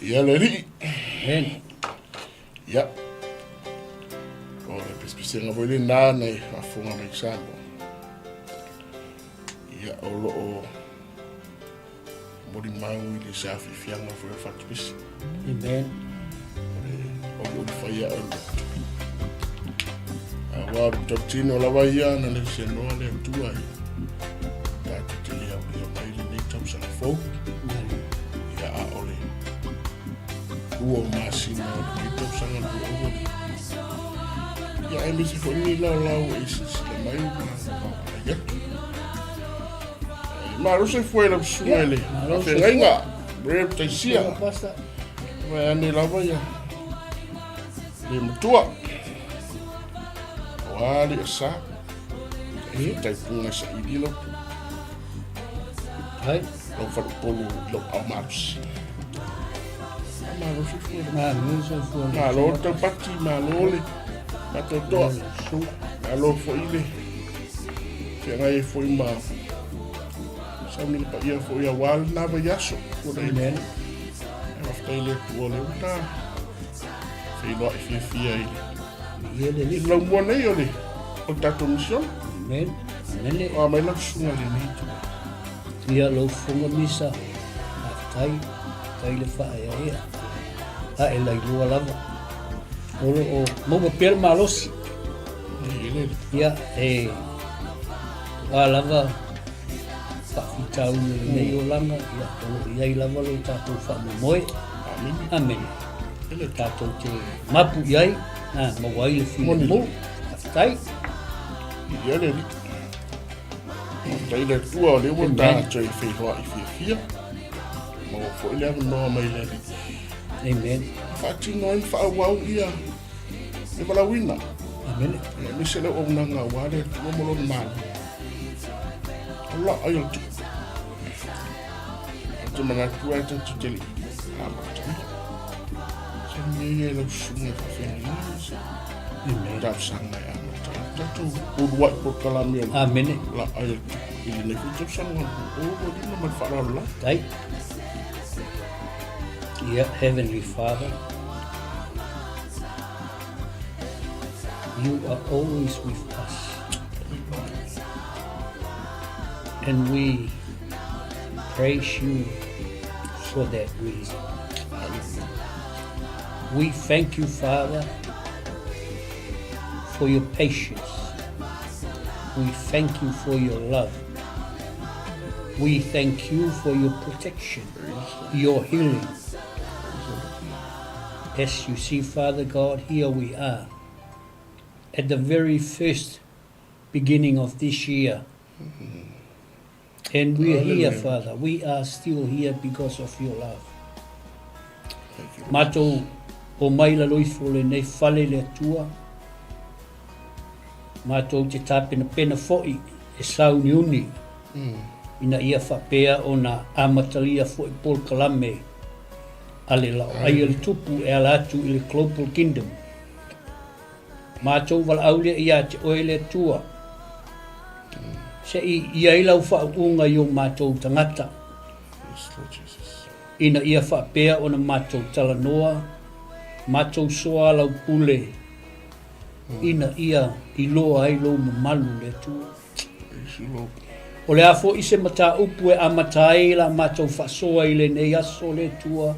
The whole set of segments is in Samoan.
Ia le Alii. Amen. Ia. O le pisipisiga foi lenā na i faafofoga mai Samoa. Ia, o lo o molimau i le saafiafiaga foi o Fatupisi. Amen. O le olioli fai a o le Aua o le tautino lava ia na le senoa le Atua i tatou te le aulia mai lenei tausaga fou. Ia a o le 2 o masina o lenei tausaga 20 Ia aemaise foi ni laolao e silasila mai ma vaavaai atu. Malo soifua i lau susuga i le faafeagaiga, Rev Taisia. Mai ane lava ia le matua. Aua le asa. E taipunga saili lau pu. Hai. Lau falepolu i lou ao malosi. Malo soifua. Malo soifua. Malo le taupati, malo le matoatoa. Malo foi le feagai ai foi ma sauni le paia foi aua lena vaiaso. Amen. Faafetai le Atua lea ua ta feiloai fiafia i le i le laumua nei o le o le tatou misiona. Amen. Amen. O a mai lau susuga lenei itu. Ia lou fofoga misa, faafetai, faafetai le faaeaea. Ae lailua lava. O lo o maua pea le malosi. Ia, e a lava faafitauli o lenei olaga, ia, o lo o i ai lava lo tatou faamoemoe. Amene. Tatou te mapu i ai, a, maua ai le filemu. Faafetai. Ia le Alii. Faafetai le Atua o lea ua ta toe feiloai fiafia. Maua foi le avanoa mai le Alii. Amen. Faatino ai ma faaauau ia le valaauina. Amen. Aemaise le auaunaga aua le Atua ma lona Malo. O la ai o le tupu. Ou te manatu ai tatou te le i amatalia. Sauni ia e lau susuga e faafeagaiga. Amen. Talosaga e amata ai tatou uluai polokalame o le Amene. la ai o le tupu i lenei foi tausaga 2025 ma le faaaloalo lava. Tai. Ia, Heavenly Father, you are always with us. And we praise you for that reason. We thank you, Father, for your patience. We thank you for your love. We thank you for your protection, your healing. As you see, Father God, here we are at the very first beginning of this year. And we are here, Father. We are still here because of your love. Matou o mai lalo ifo lenei fale le Atua. Matou te tapenapena foi e sauniuni ina ia faapea ona amatalia foi polokalame a le Laoai a le Tupu e ala atu i le Global Kingdom. Matou valaau lea ia te oe le Atua, se i i ai lau faauuga i o matou tagata, ina ia faapea ona matou talanoa, matou soa lau pule, ina ia iloa ai lou mamalu le Atua. O le a foi se mataupu e amata ai la matou faasoa i lenei aso le Atua,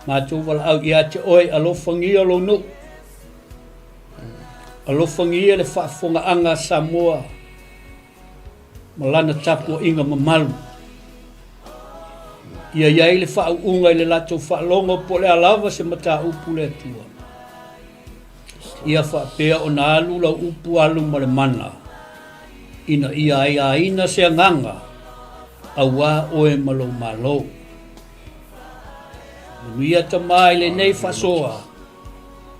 Matou valaau ia te oe, alofagia lou nuu. Alofagia le faafofogaaga a Samoa ma lana tapuaiga mamalu. Ia i ai le faauuga i le latou faalogo po o le a lava se mataupu le Atua. Ia faapea ona alu lau upu alu ma le mana, ina ia aiaina se agaga auā oe ma lou Malo. Manuia Tama i lenei faasoa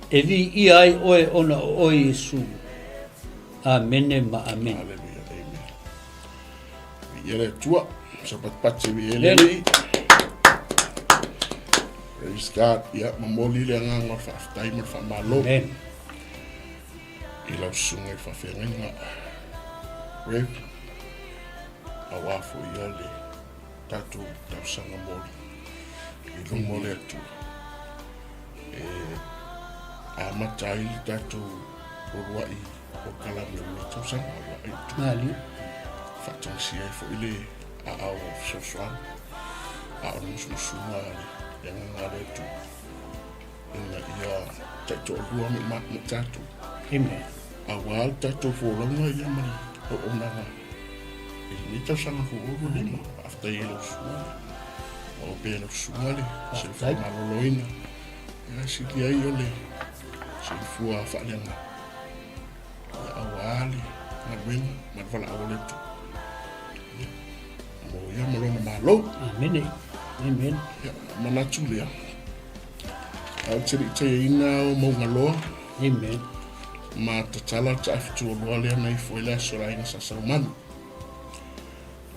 e viia ai oe ona o oe Iesu. Amene ma amene. Hallelujah. Amen. Viia le Atua. Sapatipati viia le Alii. Praise God. Ia, momoli le agaga o le faafetai ma le faamalo. Amen. I lau susuga i le faafeagaiga. Rev. Auā foi ia le tatou talosaga moli. I luma o le Atua e amata ai le tatou uluai polokalame o lenei tausaga, uluai itu. Malie. Faatagisia ai foi le aao o fesoasoani, a o le musumusuga a le Agaga a le Atua ina ia taitoalua ma tatou. Amen. Aua le tatou folauga ia ma le auaunaga i lenei tausaga 2025. Faafetai i lau susuga. Maua pea e lau susuga le soifua maloloina. Ia sili ai o le soifua faaleagaga. Ia aua le galuega ma le valaau a le Atua. Ia, mo ia ma lona Malo. Amene. Amen. Ia, manatu lea. Ae ou te le i taiaina o Maugaloa. Amen. Ma tatala le taafitualoa lea na ifo ai le aso o le aiga Sa Saumanu.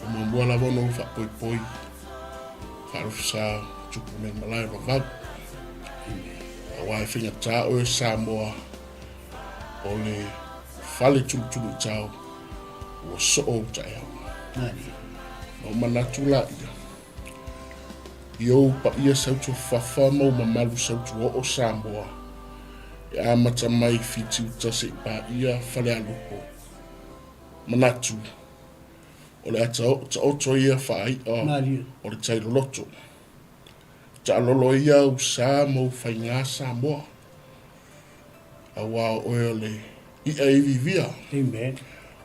E muamua lava ona ou faapoipoi faalofisa tupu nei malae o Vavau. Aua e faigata oe Samoa o le fale tulutuluitao ua soo ou taeao. Malie. Na ou manatu laia, i ou paia sautuafafa ma ou mamalu sautuoo Samoa, e amata mai Fitiuta se'i paia Falealupo. Manatu, o le ata taoto ia faai'a o le tai loloto. Taalolo ia ou sa ma ou faigā Samoa, aua o oe o le i'a iviivia, Amen.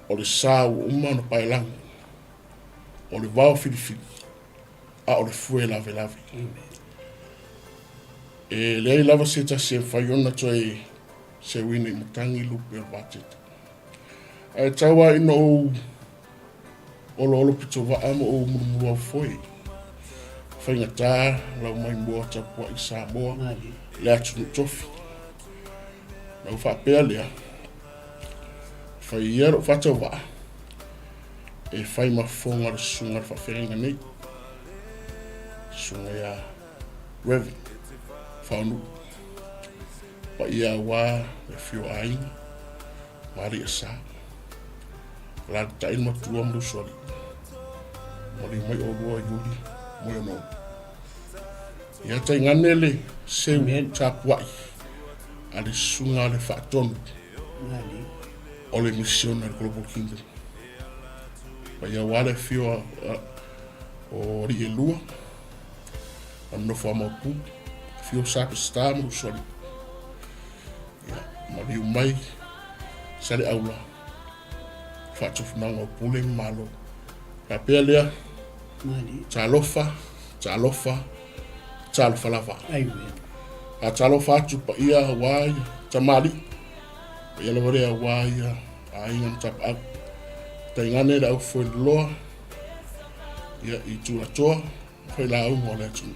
o le sa ua uma ona paelago, o le vao filifili, a o le fue lavelave. Amen. E leai lava se tasi e mafai ona toe seuina i matagi lupe o le vatete. Ae tau lava ina ou oloolo pitovaa ma ou mulumuluaufoe. Faigata lau maimoa tapuai Samoa, le atunuu tofi. Na ou faapea lea, fai ia lou faatauvaa e fai ma fofoga o le susuga i le faafeagaiga nei, susuga ia Rev. Faonuu. Paia aua le afio o aiga ma alii asa. Alaalatai le matua ma le usoalii. Maliu mai oulua Iuli Moeonono. Ia taigane le seu tapuai a le susuga a le faatonu o le misiona i le Global Kingdom. Paia aua le afio o alii e lua ma le nofo a Maopu, afio Sa Peseta ma Usoalii. Ia, maliu mai Saleaula, faatofunaga o Pule ma Malo. Faapea lea, talofa, talofa, talofa lava. Amen. A talofa atu paia aua ia tamalii, paia lava lea aua ia aiga ma tapaau. Taigane le aufoeloa, ia i Tulatoa, failauga o le atunuu.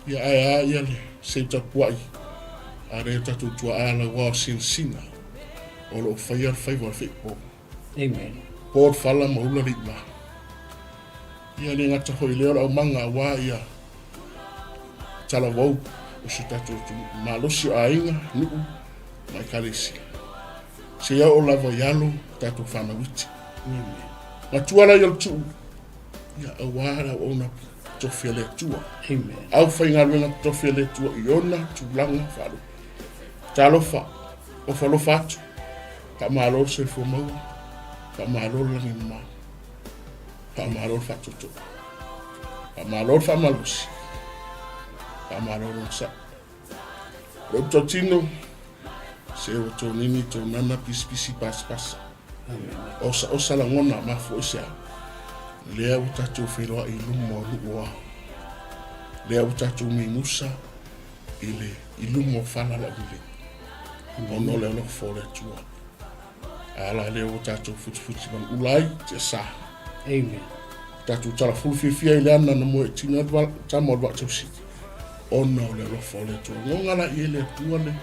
Ia ae a ia le seu tapuai a le tatou tuaa lauao sinasina o lo o faia le faiva o le feipō. Amen. Po le fala ma ula le iva. Ia le gata foi lea o le aumaga aua ia talavou o si o tatou atunuu. Malosi o aiga, nuu ma ekalesia. Seia oo lava i alo tatou fanau iti. Amen. Matua la ia le tuu Ia, aua le auauna tofi a le Atua. Amen. Aufaigaluega tofi a le Atua i ona tulaga faalupe. Talofa, ofa alofa atu, faamalo le soifua maua, faamalo le lagi mama, faamalo le faatoatoa, faamalo le faamalosi, faamalo le onosai. Le upu tautino, se ua tonini tonana pisipisi pasipasa. Osaosa lagona mafua i se a? Lea ua tatou feiloai i luma o nuu o ao. Lea ua tatou mimusa i le i luma o fala laulelei. Ona o le alofa o le Atua. A la lea ua tatou futifuti manuula ai tiasa. Amen. Tatou talafulu fiafia i le ana na moe tino ai le tama o le vaatausili. Ona o le alofa o le Atua. Goga la i e le Atua le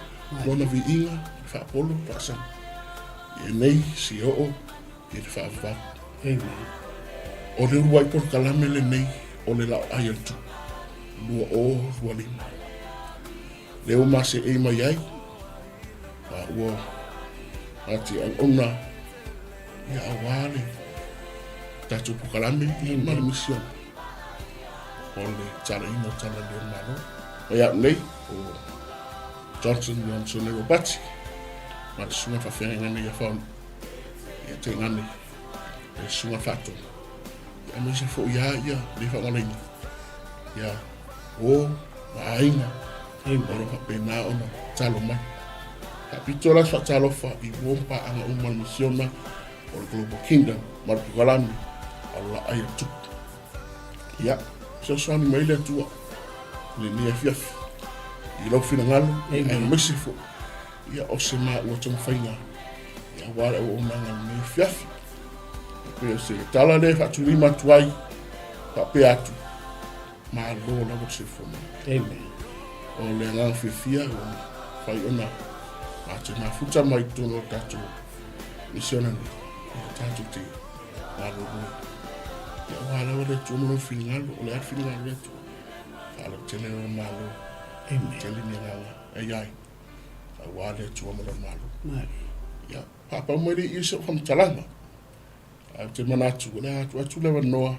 lona viiga, le faapolo, le faasagi. I nei si oo i le faavavau. Amen. O le uluai polokalame lenei o le laoai a le Tupu 2025. Lea ua maseei mai ai, a ua ati auauna ia aua le tatou polokalame ma le misiona. O le talaiina o tala lea o le Malo. Mai au nei, o Johnson Johnson e Ropati, ma le susuga faafeagaiga nei a Faunu, ia tainane le susuga faatonu. Ia aemaise foi ia ia le faagalaina, ia o ma aiga, o lo faapena ona talo mai. Faapito la se faatalofa i uo ma paaga uma le misiona o le Global Kingdom ma le polokalame a o laai a tupu. Ia, fesoasoani mai le Atua i lenei afiafi i lau finagalo, aemaise foi ia o se maua taumafaiga ia aua le auaunaga i lenei afiafi. E pei o se tala lea e faatulima atu ai, faapea atu, malo lava le soifua mai. Amen. O le agaga fiafia ua mafai ona matou mafuta mai i totonu o le tatou misiona nei, ia tatou te malolo. Ia aua lava le Atua ma lona finagalo, o le a le finagalo o le Atua? Faalautele lona malo. Amen. Tele ni agaga e i ai, aua le Atua ma lona malo. Malie. Ia, paapau mai le i se faamatalaga. Ae ou te manatu, o le a atu atu le avanoa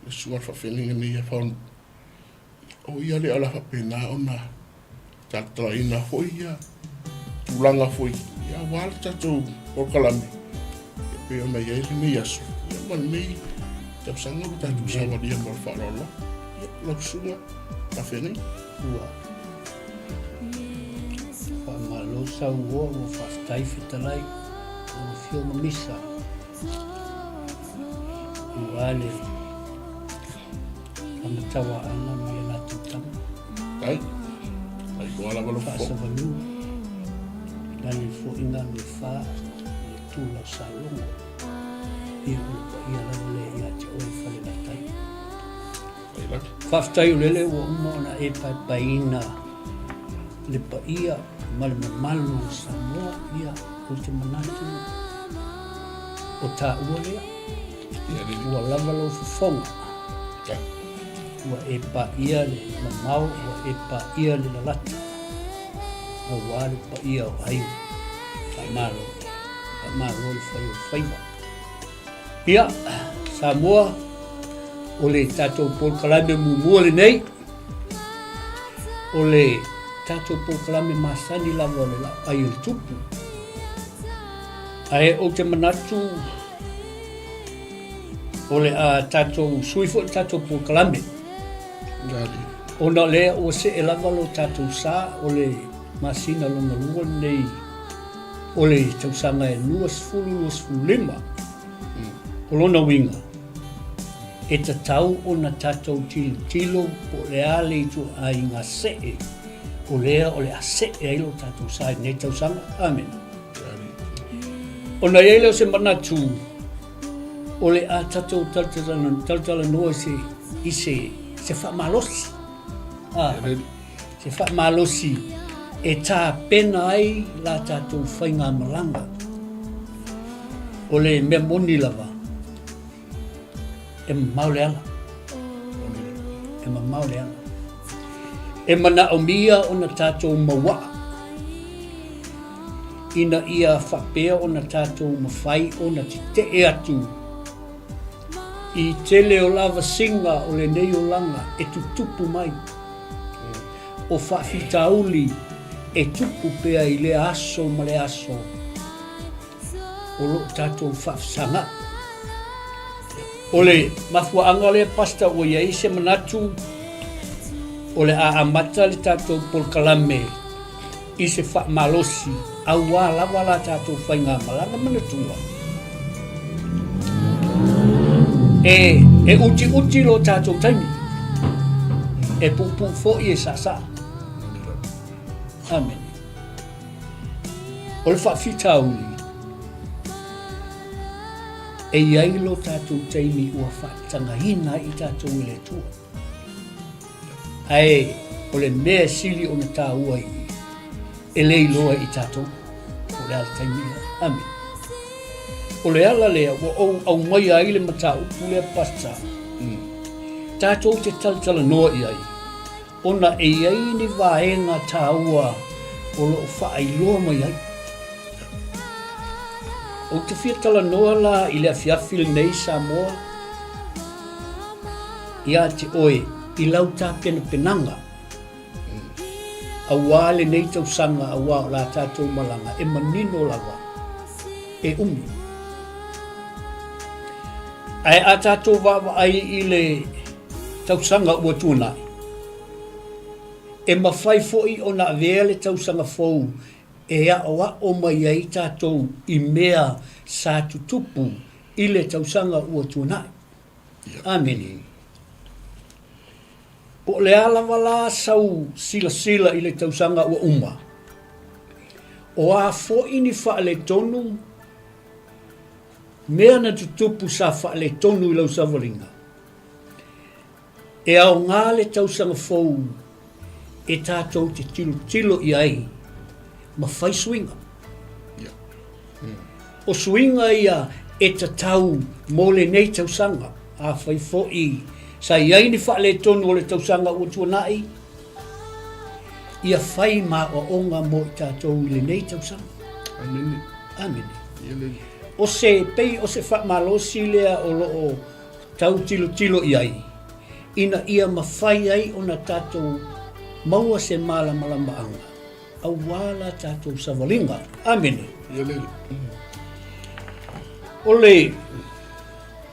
le susuga i le faafeagaiga nei ia Faunu. O ia lea o le a faapena ona talatalaina foi ia tulaga foi ia aua le tatou polokalame e pei ona i ai lenei aso ia ma lenei tausaga ua tatou savalia ma le faaaloalo. Ia, lau susuga faafeagaiga. Ua faamalo sauoa, ua faafetai fetalai lau Afioga Misa aua le Famatauaana ma le latou tama. Ai, ai koa lava lo Faasavalu, lani foi Galuefā, le tula o Salogo. Ia o le paia lava lea ia te oe Falelatai. Faafetai o lele ua uma ona e paepaeina le paia ma le mamalu o Samoa. Ia, ou te manatu o taua lea. Ua lava lou fofoga. Ua e paia le mamao, ua e paia le lalata, aua le paia o aiga. Faamalo, faamalo le fai o le faiva. Ia, Samoa, o le tatou polokalame muamua lenei, o le tatou polokalame masani lava o le laau o le tupu. Ae ou te manatu o le a tatou sui foi le tatou polokalame. Ona o lea ua see lava lo tatou sa o le masina lona lua lenei o le tausaga e 2025. O lona uiga, e tatau ona tatou tilotilo po o le a le ituaiga see o lea o le a see ai lo tatou sa i lenei tausaga. Amene. Ona i ai lea o se manatu, o le a tatou talatalanoa i se, i se, se faamalosi. Ah, se faamalosi e tapena ai la tatou faigamalaga. O le mea moni lava, E mamao le ala. E mamao le ala. E manaomia ona tatou mauaa ina ia faapea ona tatou mafai ona tetee atu i tele o lavasiga o lenei olaga e tutupu mai. O faafitauli e tupu pea i lea aso ma le aso. o lo o tatou faafesaga'i. O le mafuaaga lea Pastor ua i ai se manatu o le a amata le tatou polokalame i se faamalosi auā lava la tatou faigamalaga manatua e, e utiuti lo tatou taimi e puupuu foi e saasaa. Amene. O le faafitauli, e i ai lo tatou taimi ua faatagaina ai i tatou e le Atua. Ae o le mea e sili ona taua i i, e le iloa i tatou po o le a le taimi lea. Amene. O le ala lea ua ou aumaia ai le mataupu lea, Pastor, tatou te talatalanoa i ai, ona e i ai ni vaega taua o lo o faailoa mai ai. Ou te fia talanoa la i le afiafi lenei Samoa ia te oe. i lau tapenapenaga auā lenei tausaga auā o la tatou malaga e manino lava e umi. Ae a tatou vaavaai i le tausaga ua tuanai, e mafai foi ona avea le tausaga fou e aoao mai ai tatou i mea sa tutupu i le tausaga ua tuanai. Amene. Po o le a lava la sau silasila i le tausaga ua uma, o a foi ni faaletonu, mea na tutupu sa faaletonu i lau savaliga, e aoga le tausaga fou e tatou te tilotilo i ai ma fai suiga. O suiga ia e tatau mo lenei tausaga. Afai foi sa i ai ni faaletonu o le tausaga ua tuanai, ia fai ma aoaoga mo i tatou i lenei tausaga. Amene. Amene. O se pei o se faamalosi lea o lo o tau tilotilo i ai, ina ia mafai ai ona tatou maua se malamalamaaga aua la tatou savaliga. Amene. O le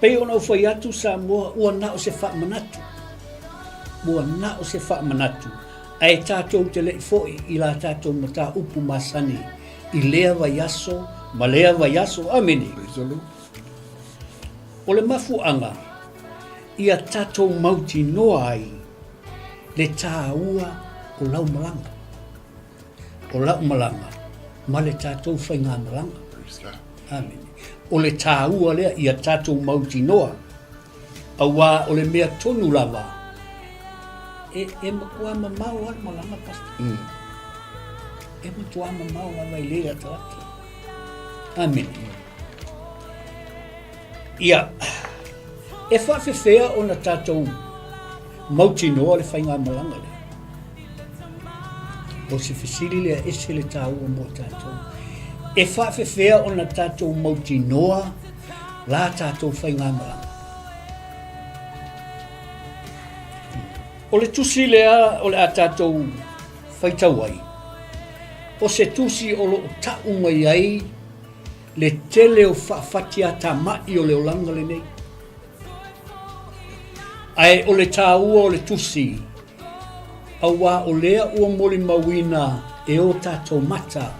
pei ona ou fai atu Samoa ua na o se faamanatu. Ua na o se faamanatu ae tatou te le i foi i la tatou mataupu masani i lea vaiaso ma lea vaiaso. Amene. O le mafuaaga ia tatou mautinoa ai le tāua o lau malaga, o la'u malaga ma le tatou faigamalaga. Amene. O le tāua lea ia tatou mautinoa, auā o le mea tonu lava, e, e matuā mamao lava le malaga, Pastor. E matuā mamao lava e le latalata. Amene. Ia, e faafefea ona tatou mautinoa le faigamalaga lea? O se fesili lea ese le taua mo i tatou. E faafefea ona tatou mautinoa la tatou faigamalaga? O le tusi lea o le a tatou faitau ai, o se tusi o lo o ta'u mai ai le tele o faafatiatamai o le olaga lenei. Ae o le tāua o le tusi, auā o lea ua molimauina e o tatou mata,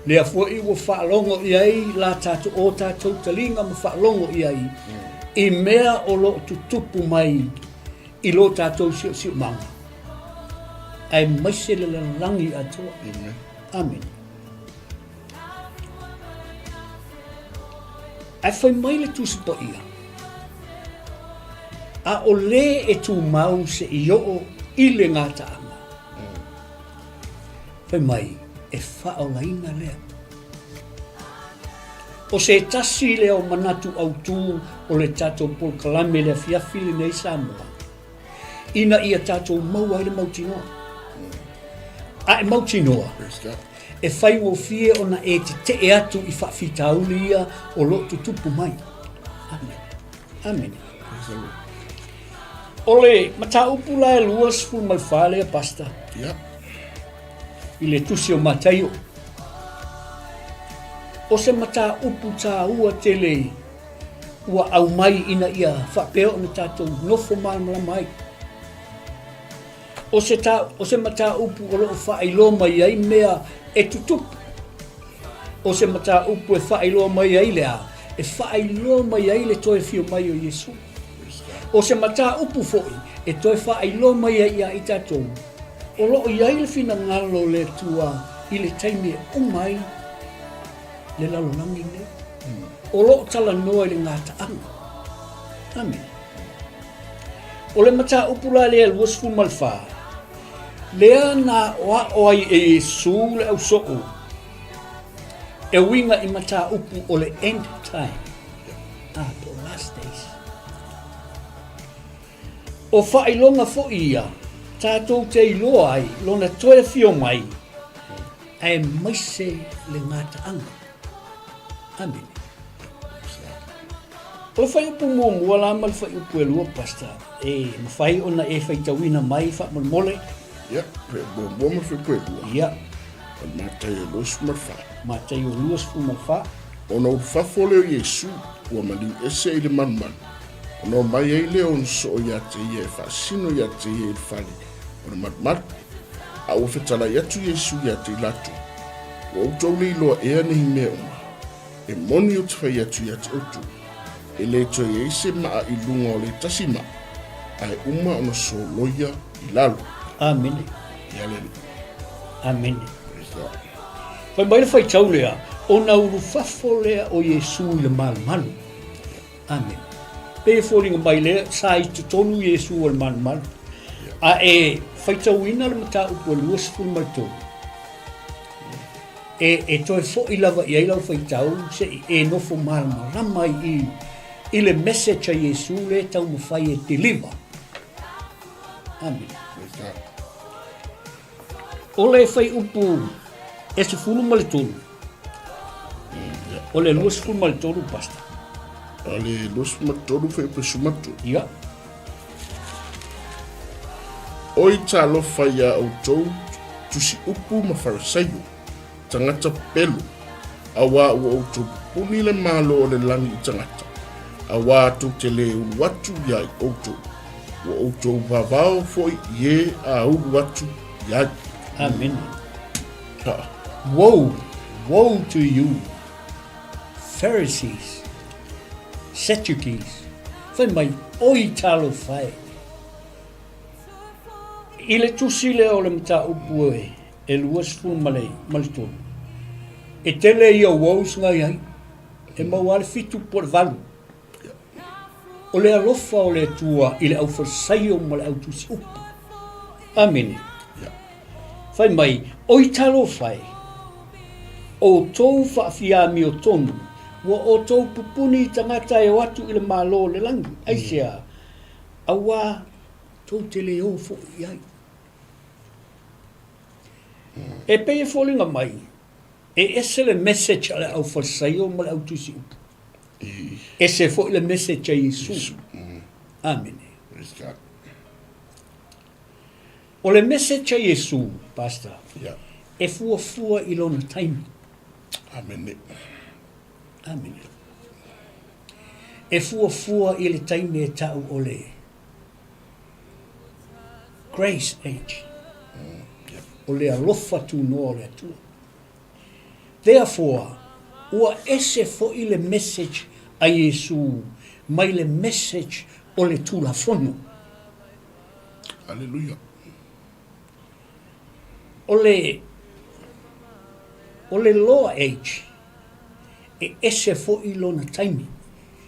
lea foi ua faalogo i ai la tatou, o tatou taliga ma faalogo i ai i mea o lo o tutupu mai i lo tatou siosiomaga, aemaise le lalolagi atoa. Amene. Ae fai mai le Tusi Paia, ʻAʻole e tumau seia oo i le gataaga. Fai mai, e faaolaina lea. O se tasi lea o manatu autu o le tatou polokalame i le afiafi lenei Samoa, ina ia tatou maua ai le mautinoa. A e mautinoa, e faigofie ona e tetee atu i faafitauli ia o lo o tutupu mai. Amene. Amene. O le mataupu la e 24 lea, Pastor. Yeah. I le tusi o Mataio. O se mataupu tāua tele ua aumai ina ia faapea ona tatou nofo malamalama ai. O se, ta, o se mataupu o lo o faailoa mai ai mea e tutupu. O se mataupu e faailoa mai ai le a? E faailoa mai ai le toe afio mai o Iesu. O se mataupu foi e toe faailoa mai ai ia i tatou, o lo o i ai le finagalo o le Atua i le taimi e uma ai le lalolagi lenei. O lo o talanoa i le gataaga. Amene. O le mataupu la lea 24, lea na aoao ai e Iesu le ausoo e uiga i mataupu o le end time, ah, po o last days. O faailoga foi ia tatou te iloa ai lona toe afio mai aemaise le gataaga. Amene. O le fuaiupu muamua la ma le fuaiupu e lua, Pastor, e mafai ona e faitauina mai faamolemole? Ia, muamua ma le fuaiupu e lua. Ia. O le Mataio 24. Mataio 24. Ona ulufafo lea o Iesu, ua maliu ese i le malumalu, ona omai ai lea o ona soo ia te ia e faasino ia te ia i le fale o le malumalu. A ua fetalai atu Iesu ia te i latou, Ua outou le iloa ea nei mea uma? E moni ou te fai atu ia te outou, e le toe i ai se maa i luga o le tasi maa, a e uma ona soloia i lalo. Amene. Ia le Alii. Amene. Praise God. Fai mai le faitau lea, ona ulufafo lea o Iesu i le malumalu. Amene. Pei e foliga mai lea, sa i totonu Iesu o le malumalu. A e faitauina le mataupu e 23, E, e toe foi lava i ai lau faitau se i e nofo malamalama ai i, i le message a Iesu le taumafai e deliver. Amen. O le fuaiupu e 13. O le 23, Pastor. O le 23 fuaiupu e 13. Ia. Oi talofa iā outou tusi upu ma Farisaio, tagata pelu, auā ua outou pupuni le Malo o le lagi i tagata, auā tou te lē ulu atu iā i outou, ua outou vavao foi i e a ulu atu i ai. Amene. Ha. Woe, woe to you, Pharisees, Sadducees, fai mai, Oi talofa e! I le tusi lea o le mataupu e 23, e tele ia woes na i ai, e maua lava le 7 po o le 8. O le alofa o le Atua i le aufalesaio ma le autusiupu. Amene. Fai mai, Oi talofa e! Outou faafiamiotonu, ua outou pupuni i tagata e o atu i le Malo o le lagi. Aisea? Auā tou te le o foi i ai. E pei e foliga mai, e ese le message a le aufalesaio ma le autusiupu. Ese foi le message a Iesu. Amene. O le message a Iesu, Pastor, e fuafua i lona taimi. Amene. Amene. E fuafua i le taimi e tau o le Grace Age. O le alofa tunoa o le Atua. Therefore, ua ese foi le message a Iesu mai le message o le Tulafono. Aleluia. O le, o le Law Age, e ese foi lona taimi.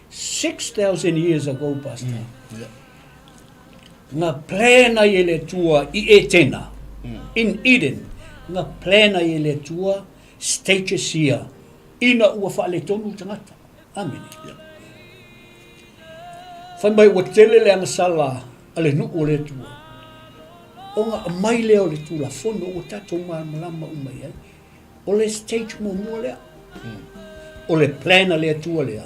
6,000 years ago, Pastor. Mm, yeah. Na plan ai e le Atua i Etena, in Eden, na plan ai e le Atua stages ia ina ua faaletonu le tagata. Amene. Yeah. Fai mai ua tele le agasala a le nuu o le Atua, ona aumai lea o le Tulafono ua tatou malamalama uma i ai. O le stage muamua lea. O le plan a le Atua lea.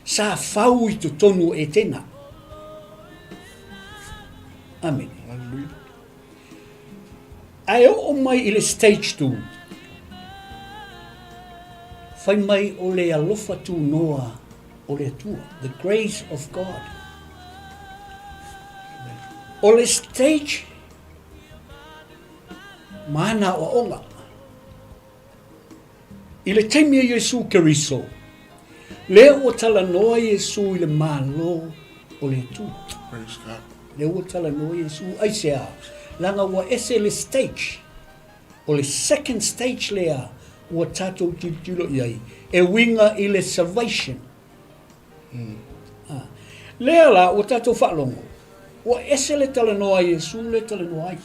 Sa fau i totonu o Etena. Amene. Ae oo mai i le stage 2, fai mai o le alofa tunoa o le Atua, the grace of God. O le stage ma ana aoaoga. I le taimi a Iesu Keriso, lea ua talanoa Iesu i le Malo o le Atua. Praise God. Lea ua talanoa Iesu, aisea? Leaga ua ese le stage. O le second stage lea ua tatou tilotilo i ai, e uiga i le salvation. Ah. Lea la ua tatou faalogo, ua ese le talanoa a Iesu le talanoa ai.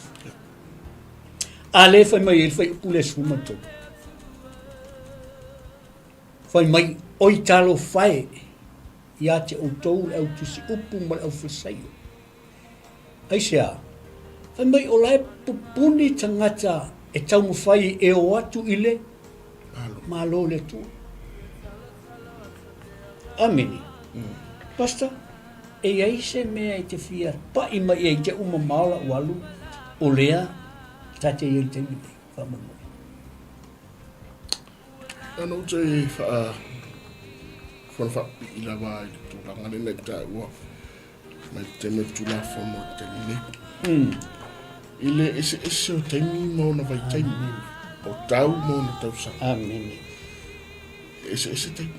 A lea fai mai ai le fuaiupu lea 13. Fai mai, oi talofa e ia te outou le au tusiupu ma le au Falisaio. Aisea? Fai mai o la e pupuni tagata e taumafai e o atu i le Malo o le Atua. Amene. Pastor, e i ai se mea e te fia pa'i mai i ai te uma mamao la'u alu o lea ta te i ai i le taimi nei, faamolemole. Ana ou te faa fono faapipii lava i le tulaga lea na i taua mai le taimi o le Tulafono i le taimi nei. I le eseese o taimi ma ona vaitaimi, o tau ma ona tausaga. Amene. E eseese taimi.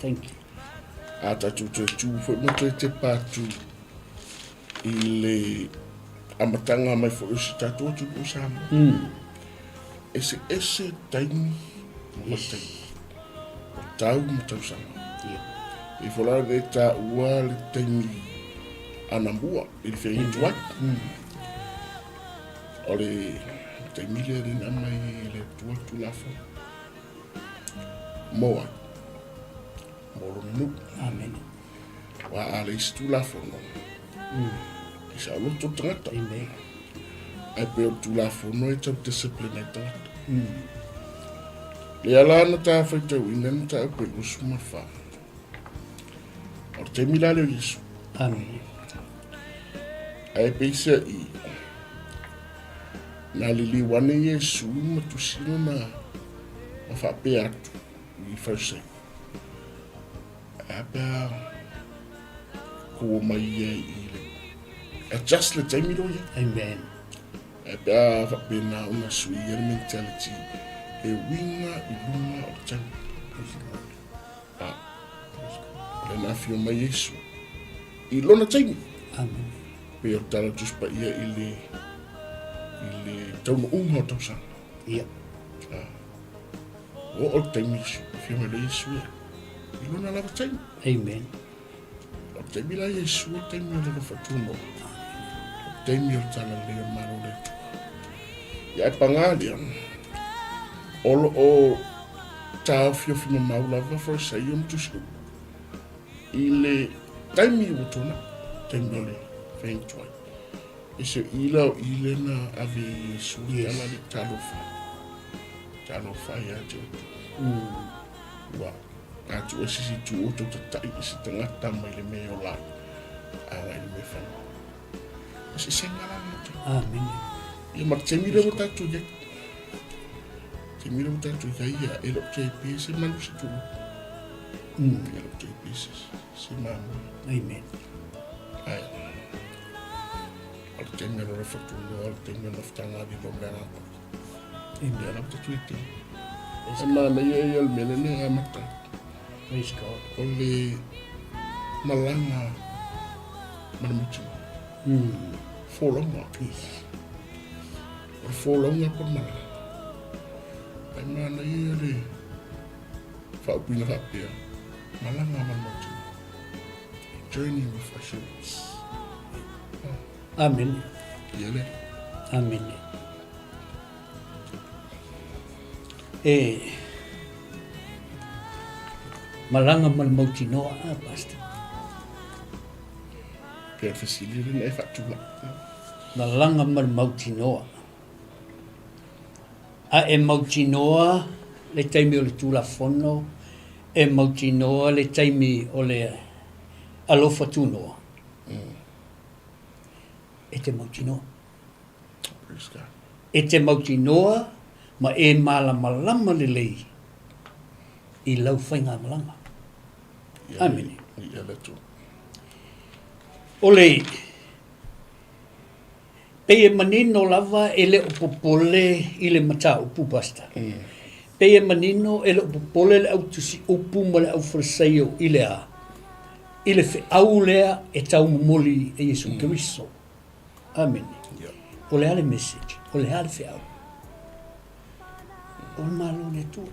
Thank you. A tatou toe tu foi ma toe tepa atu i le amataga mai foi o si tatou atunuu o Samoa. Eseese taimi ma vaitaimi. O tau ma tausaga. Yeah. E fo la le taua le taimi anamua i le feagaiga tuai. O le taimi lea le na mai e le Atua le Tulafono. Mo ai? Mo lona nuu. Amen. Aua a leai se Tulafono, e saoloto le tagata. Amen. Ae pei o le Tulafono e tau discipline ai le tagata. Lea la na ta faitauina le mataupu e 24. O le taimi la lea o Iesu. Amen. Ae peiseai, na liliu ane Iesu ma tusi lona ma faapea atu i Farisai. E a pe a kou omai ia i le adjust le taimi lea o i ai. Amen. E pe a faapena ona suia le mentality e uiga i luga o le taimi. Praise God. A, o lea na afio mai Iesu i lona taimi. Amen. Pei o le tala o le Tusi Paia i le, i le taunuuga o tausaga. Ia. A, ua oo le taimi Iesu, afio mai loa Iesu ia i lona lava taimi. Amen. O le taimi la Iesu, o le taimi o le alofa tunoa. O le taimi o le talalelei o le Malo o le Atua. Ia ae pagā lea, o lo o taofiofi mamau lava Farisaio ma Tusi i le taimi ua tuanai, taimi o le feagaiga tuai. E se i la o i lea na ave e Iesu le tala lea, Talofa, talofa ia te outou. Ua a tuu e se isi itu outou tatai i se tagata mai le mea e ola ai, agai i le mea e fanua. O se esega la lena taimi. Amene. Ia ma le taimi lea ua tatou i ai. Taimi lea ua tatou i ai, ia, e le o toe pe se manu se tulou. E le o toe pe se, se mamoe. Amen. Ae, o le taimi o le alofa tunoa, o le taimi o le mafutaga a lilo ma le Agaga Paia. Amen. Ia la ua tatou i ai taimi. E manaia ia o le mea lea na e amata ai. Praise God. O le malaga ma le mautinoa. Folauga. Yes. O le folauga po o le malaga. Ae manaia ia le faaupuina faapea, malaga ma le mautinoa. Journey with assurance. Amene. Ia lea. Amene. E malaga ma le mautinoa, a Pastor. Pei o le fesili lea na e faatulai. Malaga ma le mautinoa. A e mautinoa le taimi o le Tulafono, e mautinoa le taimi o le alofa tunoa, e te mautinoa. E te mautinoa ma e malamalama lelei i lau faigamalaga. Amene. O le pei e manino lava e le o popole i le mataupu, Pastor. Pei e manino e le o popole le au tusi upu ma le au Farisaio i le a? I le feau lea e taumomoli e Iesu Keriso. Amene. O le a le message? O le a le feau? O le Malo o le Atua.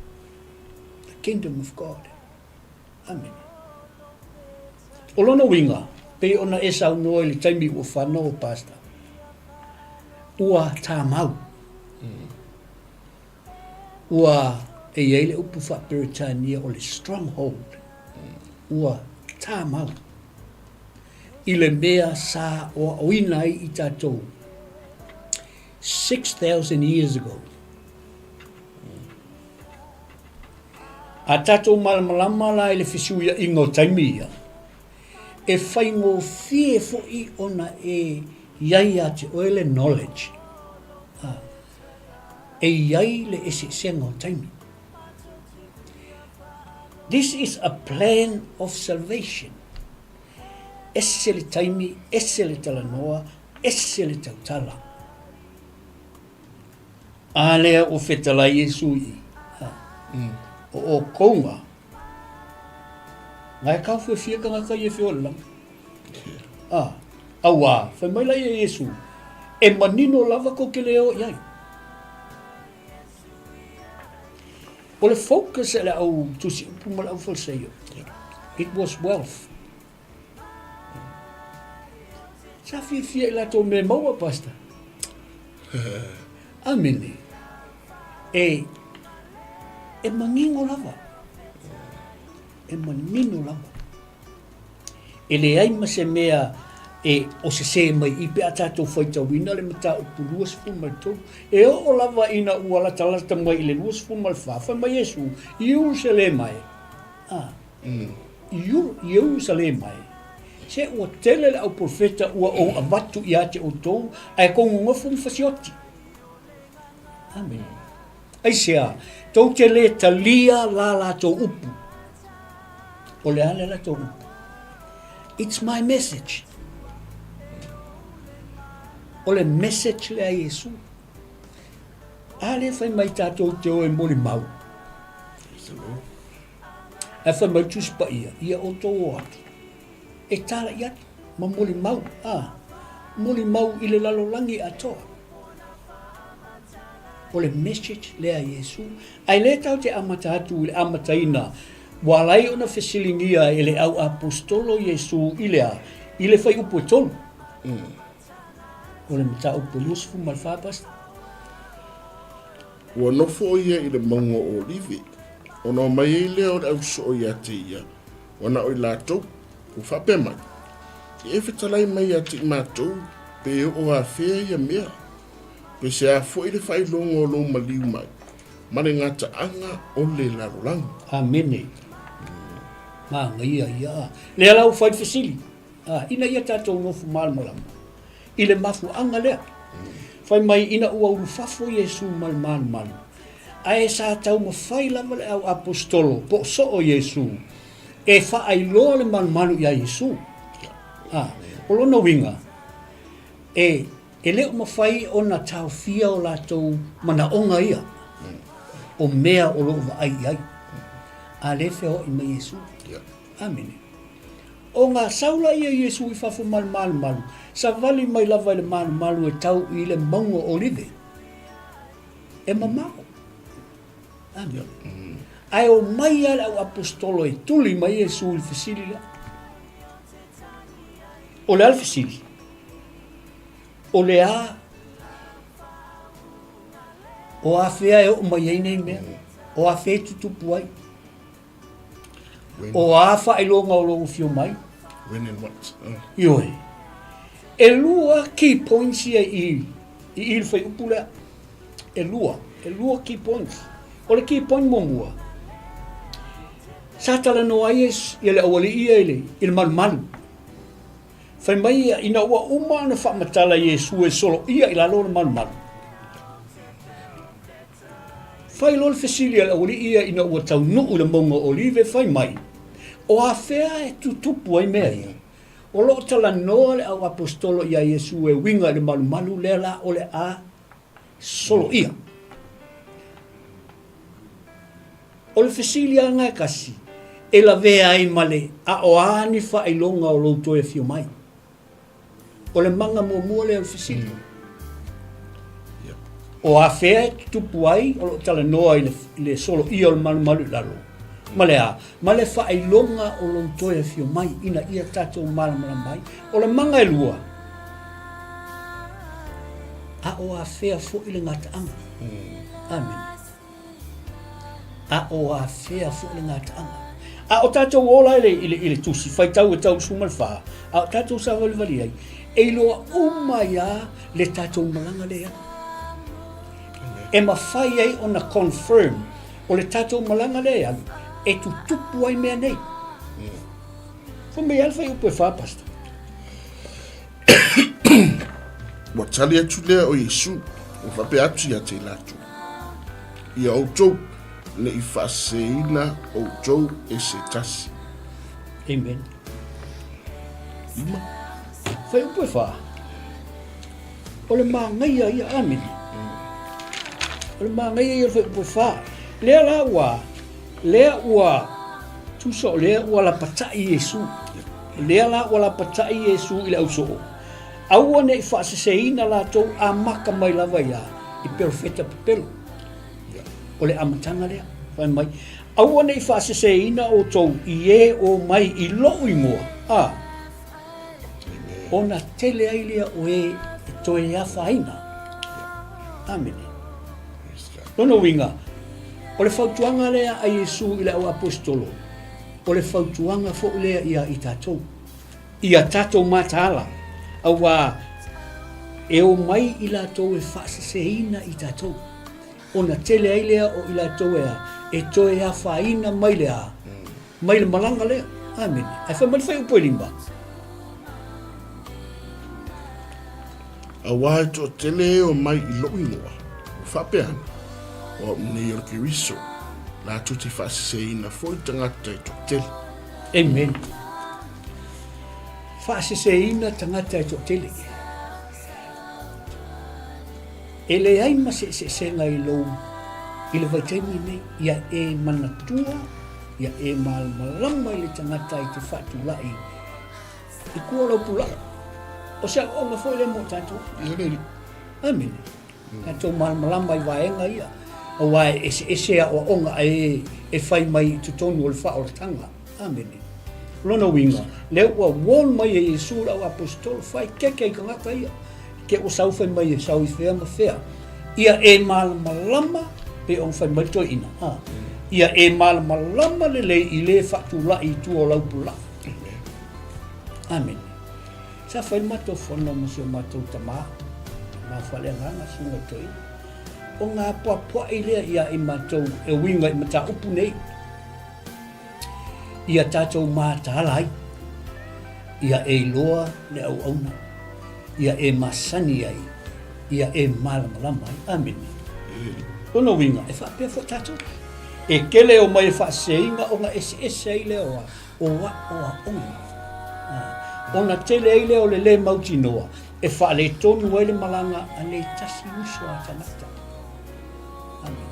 The kingdom of God. Amene. O lona uiga, pei ona e saunoa i le taimi ua fanau o Pastor, ua tamau. Ua, e i ai le upu faa-Peretania o le stronghold. Ua tamau. I le mea sa aoaoina ai i tatou 6,000 years ago. A tatou malamalama la i le fesuiaiga o taimi ia, E faigofie foi ona e i ai ia te oe le knowledge. A, e i ai le eseesega o taimi. This is a plan of salvation. Ese le taimi, ese le talanoa, ese le tautala. A lea ua fetalai Iesu i i, o oukou nga, nga e kau fiafia tagata ia e feoai i le lagi. A, auā, fai mai laia Iesu, e manino lava tou te le o i ai. O le focus a le au tusi upu ma le au Fariseio, it was wealth. Sa fiafia i latou mea maua, Pastor. Amene. E, e manino lava. E manino lava. E leai ma se mea e o sesē mai i pe a tatou faitauina le mataupu 23. E oo lava ina ua latalata mai i le 24, fai mai Iesu, Ierusalema e. Ah. Ierusalema e. Se ua tele le au profeta ua ou avatu ia te outou, ae kou nonofo ma fasioti. Amen. Aisea, tou te lē talia la latou upu. O le a le latou upu? It's my message. O le message lea a Iesu. A lea fai mai tatou te o e molimau. Ae fai mai le Tusi Paia, ia outou o atu, e talai atu ma molimau, a, molimau i le lalolagi atoa. O le message lea a Iesu. Ae le tatou te amata atu i le amataina, ua ala ai ona fesiligia e le au aposetolo Iesu i le a? I le fuaiupu e 3. O le mataupu e 24, Pastor. Ua nofo ʻo ia i le mauga o Olive, ona omai ai lea o le au soo ia te ia, ua na o i latou, ua faapea mai, E fetalai mai ia te i matou, pe oo afea ia mea? Pe se a foi le faailoga o lou maliu mai, ma le gataaga o le lalolagi? Amene. Manaia ia. Lea la ua fai le fesili, ina ia tatou nofo malamalama i le mafuaaga lea. Fai mai ina ua ulufafo Iesu ma le malumalu, ae sa taumafai lava le au aposetolo po o soo Iesu e faailoa le malumalu iā Iesu. A, o lona uiga, e, e le o mafai ona taofia o latou manaoga ia o mea o lo o vaai i ai. A lea e feoai mai Iesu. Amene. O nga sau laia o Iesu i fafo ma le malumalu, savali mai lava i le malumalu e tau i le mauga o Olive. E mamao. Amene. Ae o mai lava le au aposetolo e tuli mai Iesu i le fesili lea. O le a le fesili? O le a o afea e oo mai ai nei mea? O afea e tutupu ai? O a faailoga o lou afio mai? When and what? Ioe. Elua key points ia i i i le fuaiupu lea. Elua. Elua key points. O le key point muamua, sa talanoa ai ia le aualii ia i le, i le malumalu. Fai mai ia, ina ua uma ona faamatala Iesu e soloia i lalo o le malumalu. Fai loa le fesili a le aualii ia ina ua taunuu i le mauga o Olive, fai mai, O afea e tutupu ai mea ia? O lo o talanoa le au aposetolo iā Iesu e uiga i le malumalu lea la o le a soloia. O le fesili lava lena e tasi e lavea ai ma le a o a ni faailoga o lou toe afio mai? O le maga muamua lea o le fesili. O afea e tutupu ai o lo o talanoa i le, i le soloia o le malumalu i lalo? Ma le a? Ma le faailoga o lou toe afio mai ina ia tatou malamalama ai. O le maga e lua, a o afea foi le gataaga. Amene. A o afea foi le gataaga. A o tatou ola i le, i le, i le tusi, faitau e tau i le 14, a o tatou savalivali ai, e iloa uma ai lava le tatou malaga lea. E mafai ai ona confirm o le tatou malaga lea e alu, e tutupu ai mea nei. Fai mai lava le fuaiupu e fa, Pastor. Ua tali atu lea o Iesu, ua faapea atu ia te i latou, Ia outou, ne i faaseseina outou e se tasi. Amen. Lima. Fuaiupu e fa. O le manaia ia, amene. O le manaia ia o le fuaiupu e fa. Lea la ua, lea ua, tusa o lea ua lapatai Iesu. Lea la ua lapatai Iesu i le ausoo. Aua ne i faaseseina latou amata mai lava ia i perofeta pepelo. O le amataga lea, fai mai, aua ne i faaseseina outou i e o mai i lou igoa, a, ona tele ai lea o e e toe afaina. Amene. Lona uiga, o le fautuaga lea a Iesu i le auaposetolo, o le fautuaga foi lea ia i tatou. Ia tatou mataala, auā e omai i latou e faaseseina i tatou, ona tele ai lea o i latou e a, e toe afaina mai le a, mai le malaga lea. Amene. Ae fai mai le fuaiupu e lima. Auā e toatele e omai i lou igoa, ua faapea ane, O au nei o le Keriso, latou te faaseseina foi tagata e toatele. Amen. Faaseseina tagata e toatele. E leai ma se eseesega i lou i le vaitaimi nei, ia e manatua, ia e malamalama i le tagata i te faatulai i kua o lau pulaa. O se aoaoga foi lea mo tatou. Amene. Tatou malamalama i vaega ia, aua e eseese aoaoga a e e fai mai i totonu o le faaolataga. Amene. O lona uiga, lea ua warn mai e Iesu le auaposetolo, fai keke i tagata ia, ke ua sau fai mai e sau i fea ma fea. Ia e malamalama, pei ona fai mai le toeaina, a, ia e malamalama lelei i le faatulai i tua o lau pulaa. Amene. Sa fai le matou fono ma si o matou tama, tama faaleagaga, susuga i toeaina. Ona apoapoai lea ia i matou e uiga i mataupu nei, ia tatou mataala ai, ia e iloa le auauna, ia e masani ai, ia e malamalama ai. Amene. Lona uiga, e faapea foi tatou. E tele o mai e faaseseina ona eseese ai lea o o aoaoga, ona tele ai lea o le lē mautinoa e faaletonu ai le malaga a nei tasi uso a tagata. Amene.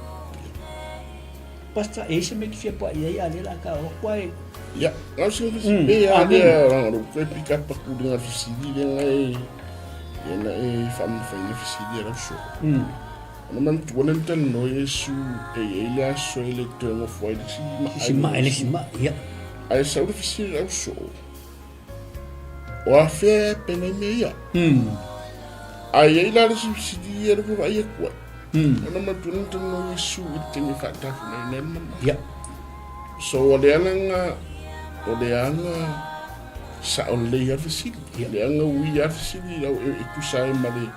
Pastor, e i ai se mea e te fia paʻi ai a lea la a ka o atu ae. Ia, na o se mm, e a lea ranga ro koe pick up aku le nga fisili le nga e ia na e whaamawhainga fisili a rauso. Ona manatua le talanoa Iesu e i ai le aso e le toe nofo ai le isi maa i le isi maa, ia. Ae sau le fesili au soo, o afea e penei mea ia? Ae i ai la le isi fesili ia le vaai atu ai. Ona manatua le talanoa Iesu i le taimi e faatafunaina ai le mana. Ia. So o le alaga, o le aga sao lelei lava le fesili. Le aga ui lava le fesili lau e tusa ai ma le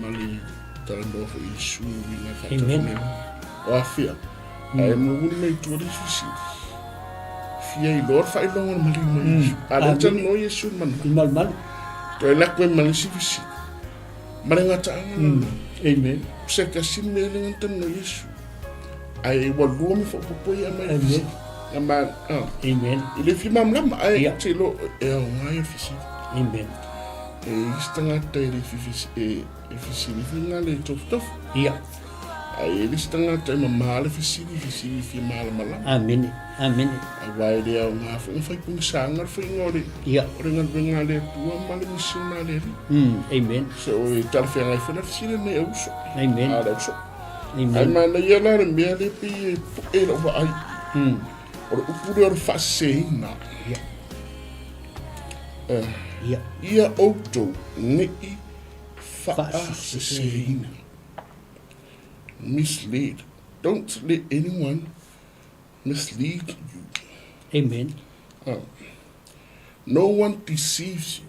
ma le talanoa foi i Iesu i ngā whātafuna. O afea, a e mulimuli mai tua le fesili. Fia i loa le whailonga le maliu mai Iesu. A le talanoa Iesu i le manu. I malu. Toe lako e malisi fesili. Ma le gataanga mm. Amen. Se tasi mea le ngata no Iesu. Ai ua lua me whapopo ia mai. Amen. Na ma, ah. Amen. I le fia mamlama, ai yeah. te lo e au ngai e fesili. Amen. E isi tagata e le e, e fesili fai ngā le tofutofu. Ia. Ai e le isi tagata e mamā le fesili, fesili fia malamalama. Amene, amene. Aua e le ao ngā whainga whai pungisanga le whainga o le, Ia. o le galuega a le Atua ma le misiona a le Alii. Amen. So e talafeagai foi la fesili lenei au uso. Amen. A le uso. Amen. Ai manaia la le mea le pei e po'e lau vaai. O le upu lea o le faaseseina. Ia. Ia. Ia outou nei faaseseina. Mislead. Don't let anyone mislead you. Amen. No one deceives you.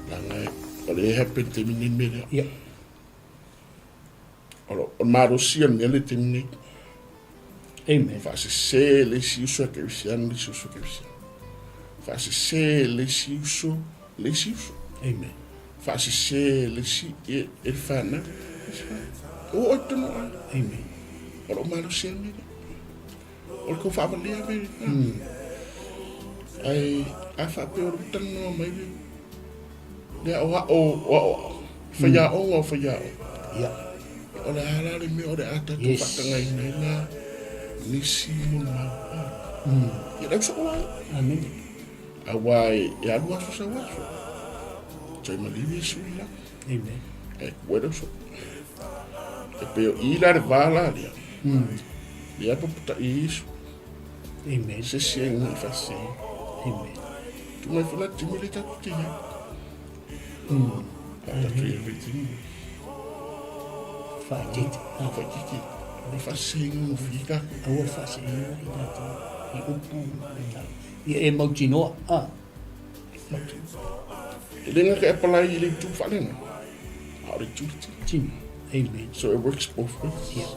Leaga o lea e happen taimi nei mea lea. Ia. O le malosi o le mea lea i le taimi nei. Amen. Faasese le isi uso e kerisiano le isi uso e kerisiano. Faasese e le isi uso le isi uso. Amen. Faasese e le isi e le fanau. Ua oo i totonu o aiga. Amen. O lou malosi lava mea lea. O le tou faavalea mea lena. Ae a faapea o lea ua talanoa mai le le aoao o aoao, faiaoga o faiaoga. Ia. O le a la le mea o le a tatou Yes. faatagaina ai la nisi molimau. Ia le ausoo ai. Amen. Aua e e alu aso sau aso. Tai maliu Iesu i lagi. Amen. E kue le ausoo. E pei o i la le va la lea. Lea papatai Iesu. Amen. Se isi ai i faasese. Amen. Tu mai fana timi le tatou te iai. A tatou i le timi. Faaeteete. Faaeteete. O le faaseseina o fika. Aua le faaseseina i tatou i upu ma le tala. Ia e mautinoa. Ah. Mautinoa. E le gata e apply i le itu faalena. A o le itu le tino. Tino. Amen. So it works both ways. Yeah.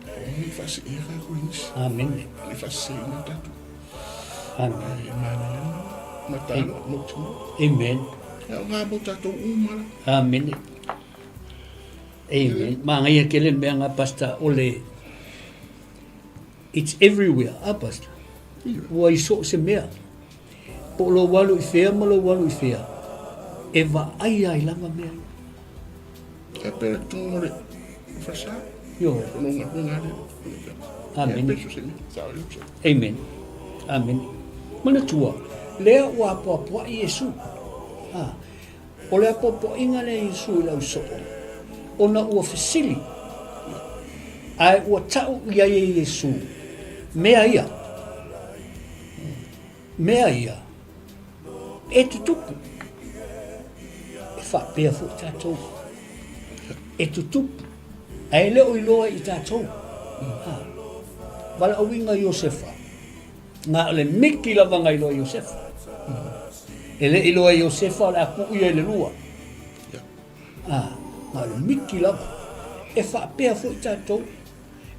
Aua ne i faaseea tatou i nisi. Amen. Ne i faaseseina tatou. Amen. E manaia mataala mautinoa. Amen. E aoga mo tatou uma la. Amen. Amen. Manaia tele le mea nga pastor o le It's everywhere, a pastor. Ua i so o se mea. Po o lou alu i fea ma lou alu i fea, e vaai ai lava mea ia. E pea tunga le whasa. Ioe. Amene. Amen. Amene. Manatua, lea ua apoapoai Iesu. Ha. O le apoapoaiga lea Iesu i le ausoo, ona ua fesili, ae ua tau i ai e Iesu, mea ia, mea ia, E tutupu. E faapea foi tatou. E tutupu. Ae le o iloa i tatou. Ha. Valaauina Iosefa. Na o le miki lava na iloa Iosefa. E le iloa Iosefa o le a tuu ia i le lua. Ha. Na o le miki lava. E faapea foi tatou.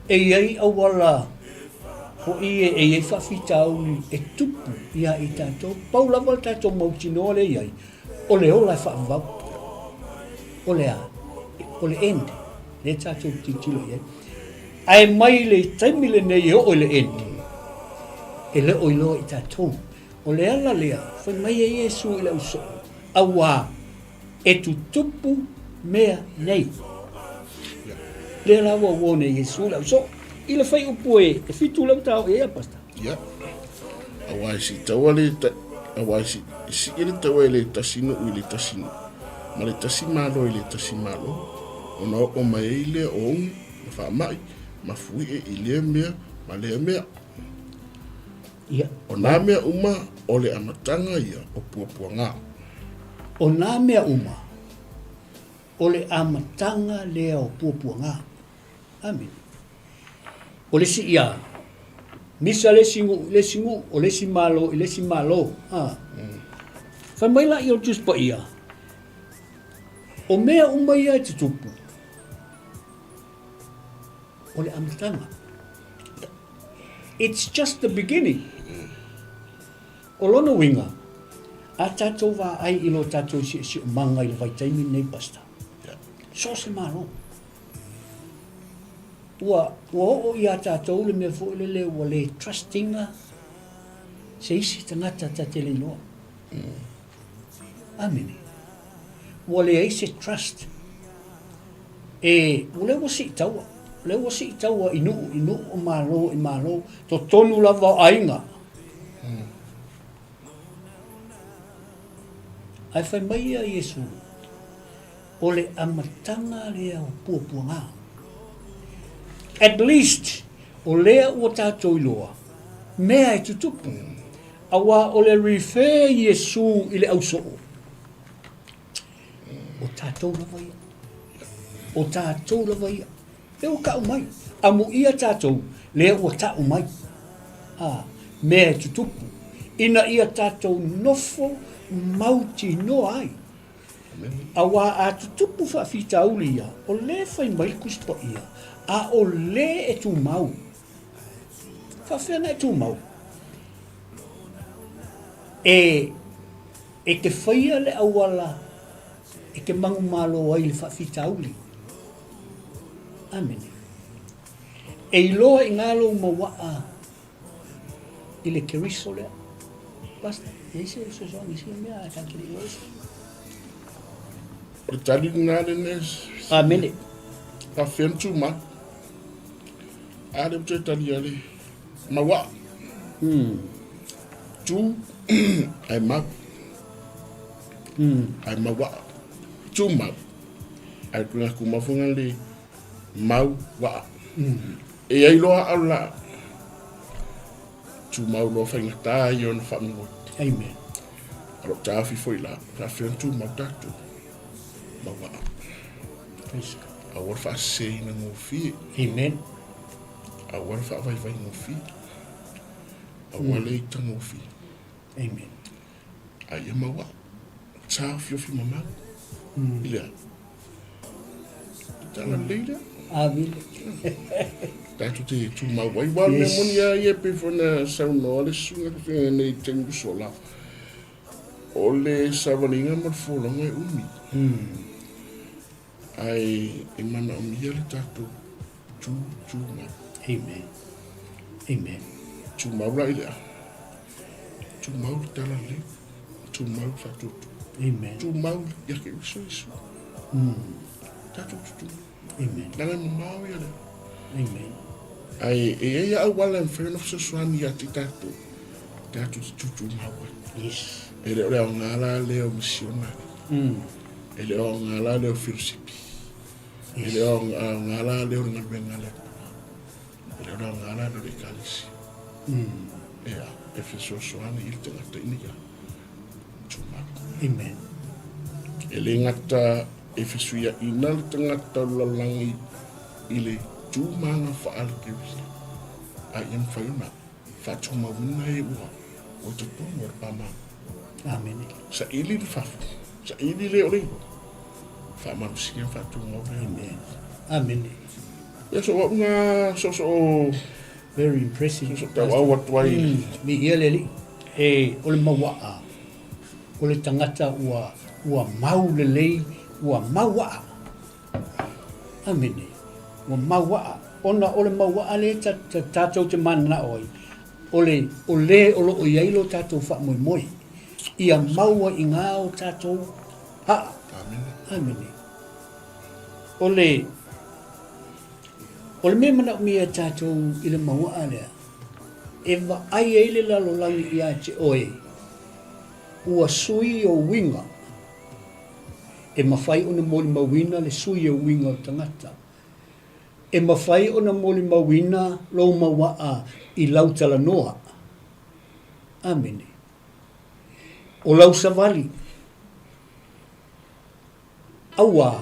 E i ai auala hoʻi e i ai faafitauli e tupu iā i tatou. Pau lava le tatou mautinoa lea i ai, o le ola e faavavau. O le a? O le end lea tatou tilotilo i ai. Ae mai le taimi lenei e oo i le end, e le o iloa i tatou. O le ala lea, fai mai ai Iesu i le ausoo, auā, E tutupu mea nei. Lea la ua uo nei Iesu le ausoo. I le fuaiupu e 7 lea ua ta oo i ai a Pastor. Ia. Aua e sii taua le ta, aua e sii, e sii le taua i le tasi nuu i le tasi nuu, ma le tasi malo i le tasi malo, ona oo mai ai lea o ugi ma faamai ma fuiʻe i lea mea ma lea mea. Ia. O nā mea uma o le amataga ia o puapuagā. O nā mea uma o le amataga lea o puapuagā. Amene. O le isi ia, misa le isi nuu i le isi nuu, o le isi malo i le isi malo. A. Fai mai laia o le Tusi Paia, o mea uma ia e tutupu, o le amataga. It's just the beginning. O lona uiga, a tatou vaai i lo tatou siosiomaga i le vaitaimi lenei, Pastor, so o se Malo. Ua, ua oo ia tatou le mea foi lele ua le trust ina se isi tagata ta te le iloa. Amene. Ua leai se trust. E, o lea ua sii taua. O lea ua sii taua i nuu, i nuu, o malo i malo, totonu lava o aiga. Ae fai mai ia Iesu, o le amataga lea o puapuaga. At least, o lea ua tatou iloa, mea e tutupu. Aua o le refer Iesu i le ausoo. O tatou lava ia. O tatou lava ia. Lea ua tau mai. Amuia tatou, lea ua tau mai. A, mea e tutupu. Ina ia tatou nofo mautinoa ai. Aua a tutupu faafitauli ia, o lea e fai mai le Tusi Paia, a o le e tumau. Faafefea ona e tumau? E, e te faia le auala e te manumalo ai i le faafitauli. Amene. E iloa i ina lou mauaa i le Keriso lea. Pastor, e i ai se fesoasoani i sia mea ae tatou te le i oo i se. O le tali lena lenei. Amene. Faafefea ona tumau. A lea ua toe tali a le mauaa. Tu ae mau. Ae mauaa. Tumau. Ae tulaga tumau foi na le mau waa. E i ai loa aa o le laa, tumau loa faigata ia ona faamigoi. Amen. A lo taofi foi la, faafefea ona tumau tatou mau waa. Praise God. Aua le faaseseina gofie. Amen. Aua le faavaivai gofie. Aua le ita gofie. Amen. A ia mau aa. Taofiofi mamau. I le a? Tala lelei lea. Amene. Tatou te tumau ai. Aua o le mea moni lava ia e pei foi ona saunoa le susuga feagaiga nei i le taimi ua sola, o le savaliga ma le folauga e umi. Ae e manaomia le tatou tu tumau. Amen. Amen. Tumau la i le a? Tumau le tala lelei. Tumau le faatuatua. Amen. Tumau ia ke uso Iesu. Tatou tutumau. Amen. Leaga e mamao ia lea. Amen. Ae e i ai lava auala e mafai ona fesoasoani ia te tatou, tatou te tutumau ai. Yes. E le o le aoga la lea o misionari. E le o aoga la lea o filosipi. E le o aoga la lea o le galuega a le Atua. E le o le aoga la lea o le Ekalesia. Ea, e fesoasoani i le tagata ina ia tumau. Amen. E le gata e fesuiaina le tagata o le lalolagi i le tūmāga faale-Keriso, a ia mafai ona faatumauina e ua ua i totonu o le pamā. Amene. Saili le fafo, saili le o le igoa, faamalosia ma faatumau le. Amen. Amene. Ia, so au na so so Very impressive. So tauau atu ai. Viia le Alii. E, o le mauaa, o le tagata ua, ua mau lelei, ua mauaa. Amene. Ua mauaa. Ona o le mauaa lea ta, ta, tatou te mananao ai, o le, o le o lo o i ai lo tatou faamoemoe, ia maua i ngā o tatou aa. Amene. Amene. O le, o le mea manaomia e tatou i le mauaa lea, e vaai ai le lalolagi ia te oe, ua sui ou uiga, E mafai ona molimauina le sui o uiga o le tagata. E mafai ona molimauina lou mauaa i lau talanoa. Amene. O lau savali, auā,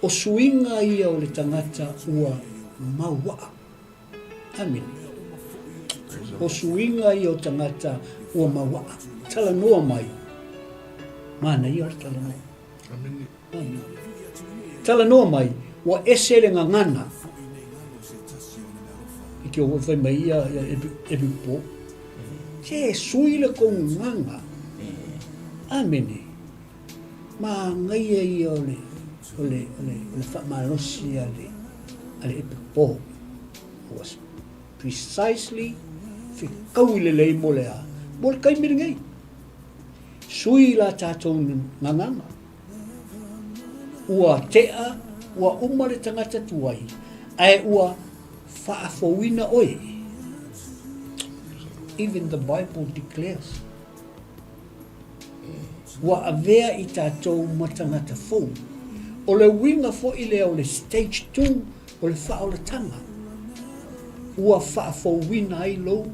o suiga ia o le tagata ua mauaa. Amene. O suiga ia o tagata ua mauaa. Talanoa mai. Manaia le talanoa. Amene. Amene. Talanoa mai, ua ese le gagana. I ke o fai mai ia every po. Se sui le kou gagana. Amene. Manaia ia o le, o le, o le, o le faamalosi a le, a le Epic Paul. Was precisely fekaui lelei mo le a, mo le taimi lenei. Sui la tatou gagana. Ua tea, ua uma le tagata tuai, ae ua faafouina oe. Even the Bible declares. Ua avea i tatou ma tagata fou. O le uiga foi lea o le stage 2 o le faaolataga, ua faafouina ai lou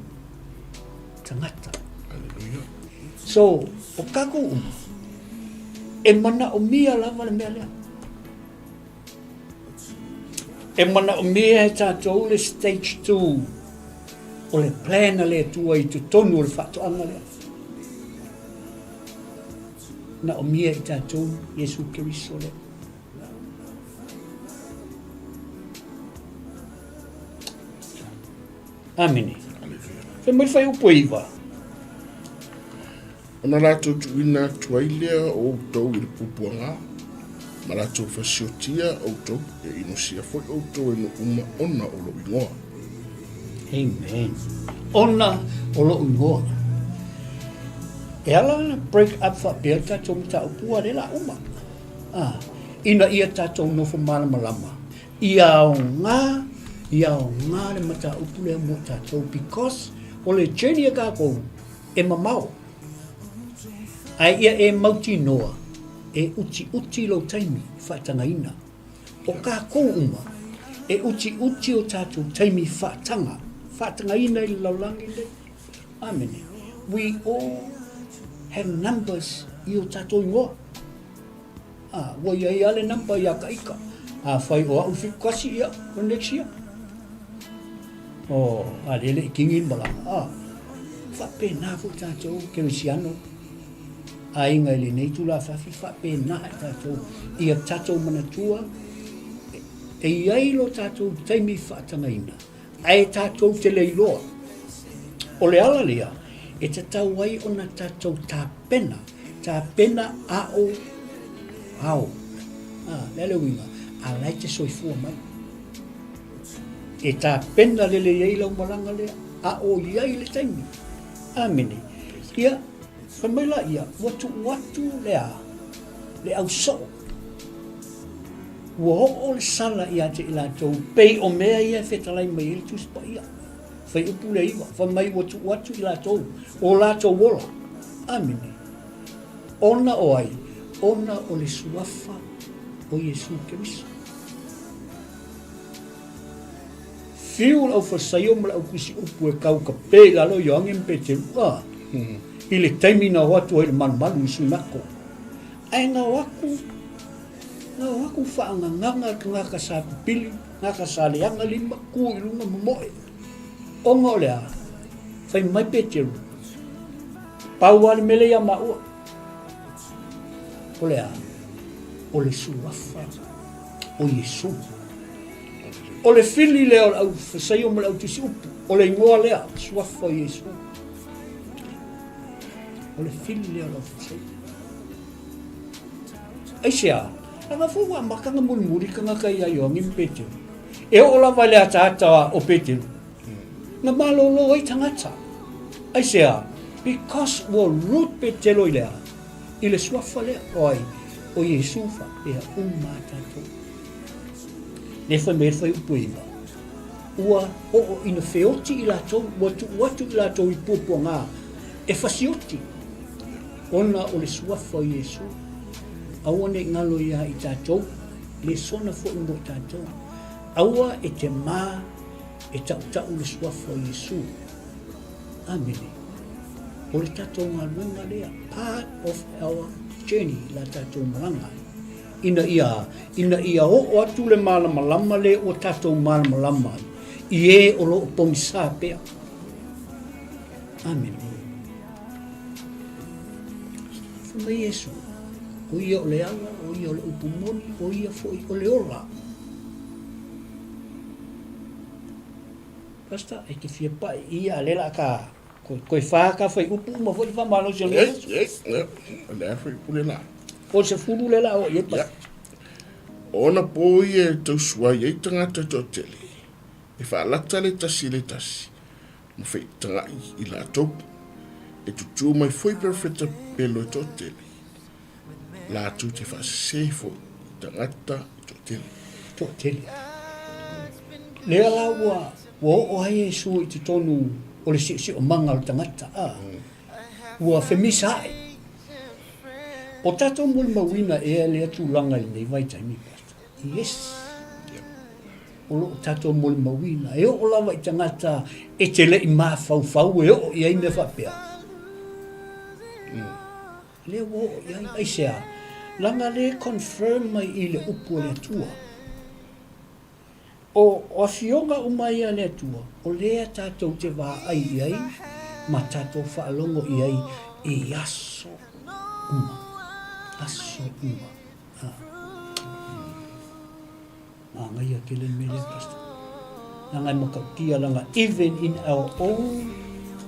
tagata. Hallelujah. So, o tatou uma, e manaomia lava le mea lea. E manaomia e tatou le stage 2 o le plan a le Atua i totonu o le faatoaga lea. Naomia i tatou Iesu Keriso lea. Amene. Fai mai le fuaiupu e 9. Ona latou tuuina atu ai lea o outou i le puapuaga, ma latou fasiotia outou, e inosia foi outou e nuu uma ona o lou igoa. Amen. Ona o lou igoa. E ala ona break up faapea le tatou mataupu a lea la uma. Ah, ina ia tatou nofo malamalama. Ia aoga, ia aoga le mataupu lea mo tatou because o le journey a tatou e mamao. Ae ia e mautinoa e utiuti lou taimi faatagaina. O kākou uma, e utiuti o tātou taimi faataga, faatagaina i le lalolagi lenei. Amene. We all have numbers i o tātou ingoa. Ah, ua i ai lava le number iā ka ika. Afai o au 71, ia, o next year. Oh, a lea le i kigi le malaga. Ah, faapena foi tatou kerisiano, aiga i lenei itula afiafi, faapena i tatou, ia tatou manatua, e i ai lo tatou taimi faatagaina, Ae tatou te le iloa. O le ala lea e tatau ai ona tatou tapena, tapena a o ao. A, le a le uiga, a la e te soifua mai. E tapena lelei ai lau malaga lea, a o i ai le taimi. Amene. Ia, fai mai laia, ua tuu atu le a, le au soo. Ua oo le sala ia te i latou, pei o mea ia e fetalai mai ai le Tusi Paia. Fuaiupu le 9, fai mai ua tuu atu i latou o latou ola. Amene. Ona o ai? Ona o le Suafa o Iesu Keriso. Fiu le aufalesaio ma le autusi upu e kau ka pe i lalo o Ioane ma Peteru, a, i le taimi na o atu ai i le malumalu i Sunako. Ae na o atu Na o aku faangagaga tagata sa pipili, tagata sa leaga lima, ku i luga momoe. Ona o le a? Fai mai Peteru, Pau lava le mele ia maua. O le a? O le suafa o Iesu. O le fili lea o le au fasaio ma le au tusi upu, o le igoa lea, suafa o Iesu. O le fili lea o le au fasaio. Aisea? Leaga foi ua amata ona mulimuli tagata ia Ioane ma Peteru. E oo lava i le ataata o Peteru, na malolo ai tagata. Aisea? Because ua root Petero i le a? I le suafa lea o ai? O Iesu faapea uma a tatou. Lea fai mai ai le fuaiupu e iva, ua oo ina feoti i latou, ua tuu atu i latou i puapuaga e fasioti. Ona o le suafa o Iesu, aua ne i galo ia i tatou, lesona foi mo i tatou. Aua e te mā e tautau le suafa o Iesu. Amene. O le tatou galuega lea, part of our journey, la tatou malaga. Ina ia, ina ia oo atu le malamalama le ua tatou malamalama ai, i e o lo o pogisa pea. Amene. Fai mai Iesu, o ia o le ala, o ia o le upu moni, o ia foi o le ola. Pastor, e te fia pai i ia, le la ka, koe, koe whā ka whai upu uma foi wha malo si o le aso. Yes, yes, le a whai upu le la. O se fulu le la o ie pa. Ona pō ia e tausua ai ai tagata toatele, e whaalata le tasi le tasi, ma feitagaʻi i latou. E tutū mai foi perofeta pelo e toatele, latou te faasese foi i tagata e toatele. Toatele. Lea la ua, ua oo ai Iesu i totonu o le siosiomaga o le tagata, a, ua femisa ae. O tatou molimauina ea lea tulaga i lenei vaitaimi, Pastor? Yes. O lo o tatou molimauina, e oo lava i tagata e te le i mafaufau e oo i ai mea faapea. Lea ua oo i ai, aisea? Leaga lea e confirm mai i le upu a le Atua. O, o afioga uma ia a le Atua, o lea tatou te vaai i ai ma tatou faalogo i ai i aso uma. Aso uma. Manaia tele le mea lea, Pastor. Leaga e matautia, leaga even in our own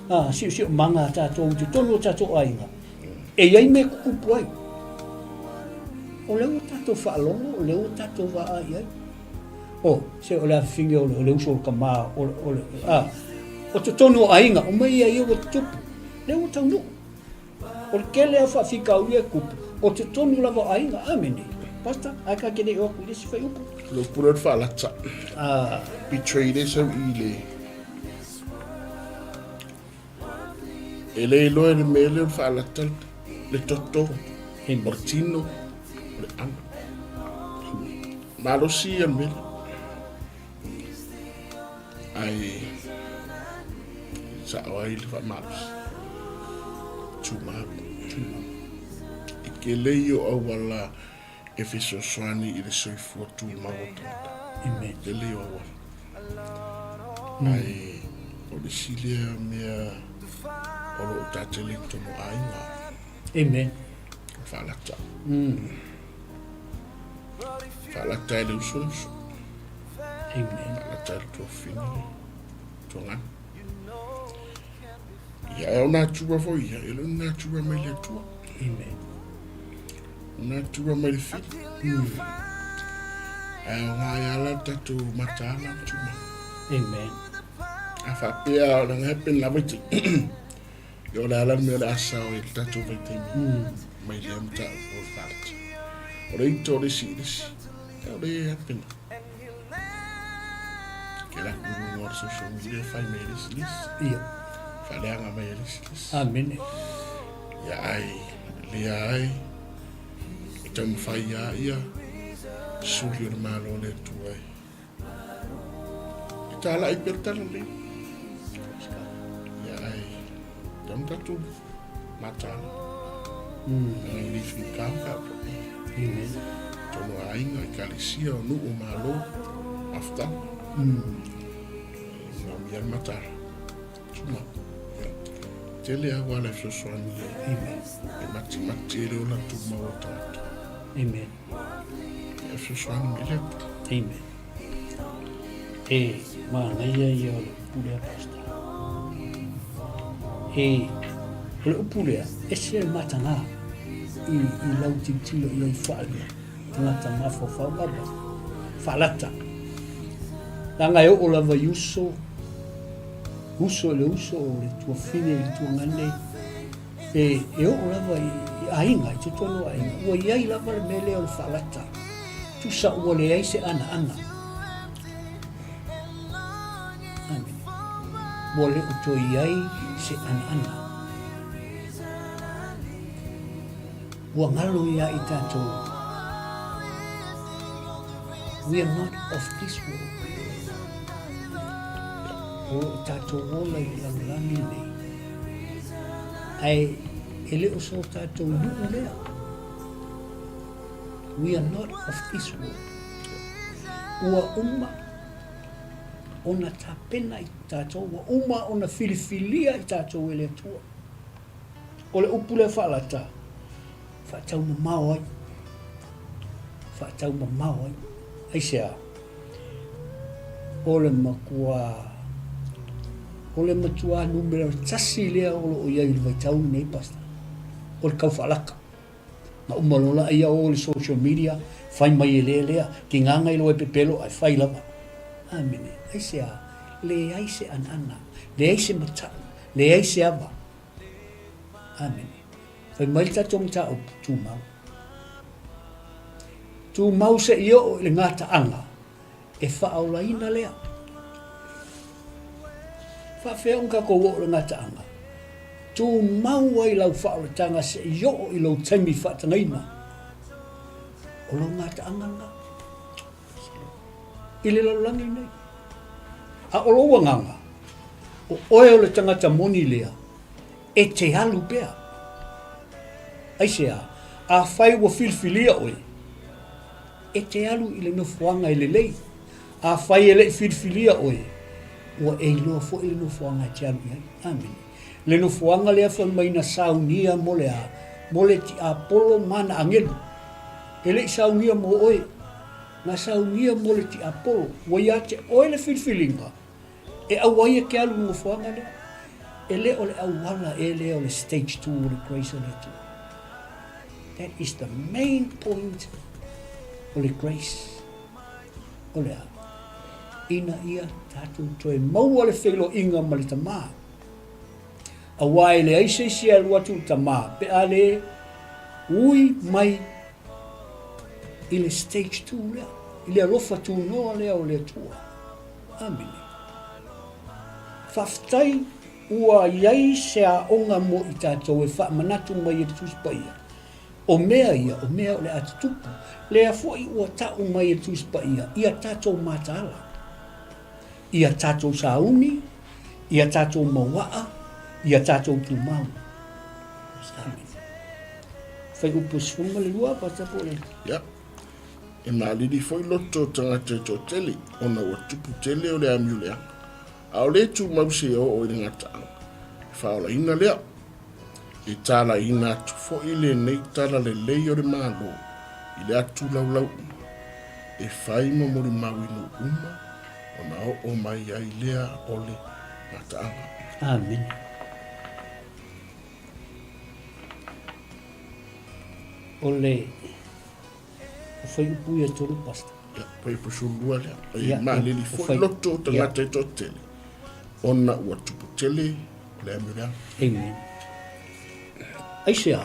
ah, siosiomaga a tatou i totonu o tatou aiga, E i ai mea e tutupu ai. O lea ua tatou faalogo, o lea ua tatou vaai i ai. O, se o le afifine o le uso o le tama, o le, o le, a, o totonu o aiga, o mea ia ia ua tutupu, lea ua taunuu. O le tele lava o faafitauli ia e tupu, o totonu lava o aiga. Amene. Pastor, ae ta te le i o atu i le isi fuaiupu. O le upu lea o le faalata. Ah. Betrayed e sau i le... E le iloa e le mea lea o le faalata le toto, o le tino, o le aga. Malosi ia le mea lea. Ae sao ai le faamalosi. Tumau. E tele ia o auala e fesoasoani i le soifua tumau o tagata. Amen. Tele ia o auala. Ae o le isi lea mea o lo o tatele i totonu o aiga. Amen. Faalata. Faalata e le uso le uso. Amen. Faalata e le tuafafine le tuagana. Ia, e o natura foi ia, e le o natura mai le Atua. Amen. O natura mai le fili. Ae o ngā e ala le tatou mataala ma tuma. Amen. A faapea o le happen lava i te. Ia o le a la le mea o le a sao ai le tatou vaitaimi mai lea mataupu o le faalata. O le ita o le isi i le isi. Ia o le happen. Ke la ku luga o le social media e fai mai e le isi le isi. Ia. Faaleaga mai e le isi le isi. Amene. Ia ai, lea ai, e taumafai ia ia, suli o le Malo o le Atua e. E tālaʻi pea le tala lelei. Ia ai, tau na tatou mataala. Ngai le whika ka po. Amen. Tonu aiga, ekalesia, o nuu, o malo, mafutaga. Ngā mia le mataala. Tuma. Tele auala e fesoasoani e. Amen. E matimati e le ola tumau o tagata. Amen. E fesoasoani mai le Atua. Amen. E manaia ia o le upu lea, Pastor. E, o le upu lea, ese le mataga i, i lau tilotilo i ai faale tagata mafaufau lava, faalata. Leaga e oo lava i uso, uso i le uso, o le tuafine i le tuagane, E, e oo lava i, i aiga, i totonu o aiga, ua i ai lava le mea lea o le faalata. Tusa ua leai se anaana. Amene. Ua le o toe i ai se anaana. Ua galo ia i tatou. We are not of this world. O lo o tatou ola i le lalolagi lenei. Ae e le o so tatou nuu lea. We are not of this world. Ua uma ona tapena i tatou, ua uma ona filifilia i tatou e le Atua. O le upu lea faalata, faataumamao ai. Faataumamao ai. Aisea? O le matua, o le matua numera tasi lea o lo o i ai i le vaitau lenei, Pastor, o le taufaalata. Na uma loa la ia o i le social media, fai mai e lea lea, tigaga i loa e pepelo ae fai lava. Amene. Aisea? Leai se anaana, leai se matau, leai se ava. Amene. Fai mai le tatou mataupu, tumau. Tumau seia oo i le gataaga e faaolaina lea. Faafefea ona tatou oo i le gataaga? Tumau ai lau faaolataga seia oo i lou taimi faatagaina. O lou gataaga lena i le lalolagi lenei. A o lou agaga, o oe o le tagata moni lea, e te alu pea. Aisea? Afai ua filifilia oe, e te alu i le nofoaga e lelei. Afai e le i filifilia oe, ua e iloa foi le nofoaga e te alu i ai. Amene. Le nofoaga lea fai mai na saunia mo le a? Mo le tiapolo ma ana agelu. E le i saunia mo oe, na saunia mo le tiapolo. Ua ia te oe le filifiliga, E auai e ke alu i le nofoaga lea. E le o le auala ea lea o le stage two o le grace o le Atua. That is the main point o le grace. O le a? Ina ia tatou toe maua le feiloaiga ma le Tama. Aua e leai se isi e alu atu i le Tama pe a le ui mai i le stage 2 lea, i le alofa tunoa lea o le Atua. Amene. Faafetai ua i ai se aoga mo i tatou e faamanatu mai e le Tusi Paia, o mea ia, o mea o le a tutupu, lea foi ua ta'u mai e le Tusi Paia ia tatou mataala, ia tatou sauni, ia tatou mauaa, ia tatou tumau. Amene. Fuaiupu 12, Pastor po o le. Ia. E malili foi loto o tagata e toatele, ona ua tupu tele o le amio leaga. ʻAʻole e tumau se oo i le gataaga, e faaolaina lea. E talaiina atu foi lenei tala lelei o le Malo i le atu laulau uma, e fai ma molimau i nuu uma ona oo mai ai lea o le gataaga. Amene. O le fuaiupu ia tolu, Pastor. Ia, fuaiupu 12 lea. E malili foi loto o tagata e toatele, ona ua tupu tele o le amio leaga. Amen. Aisea?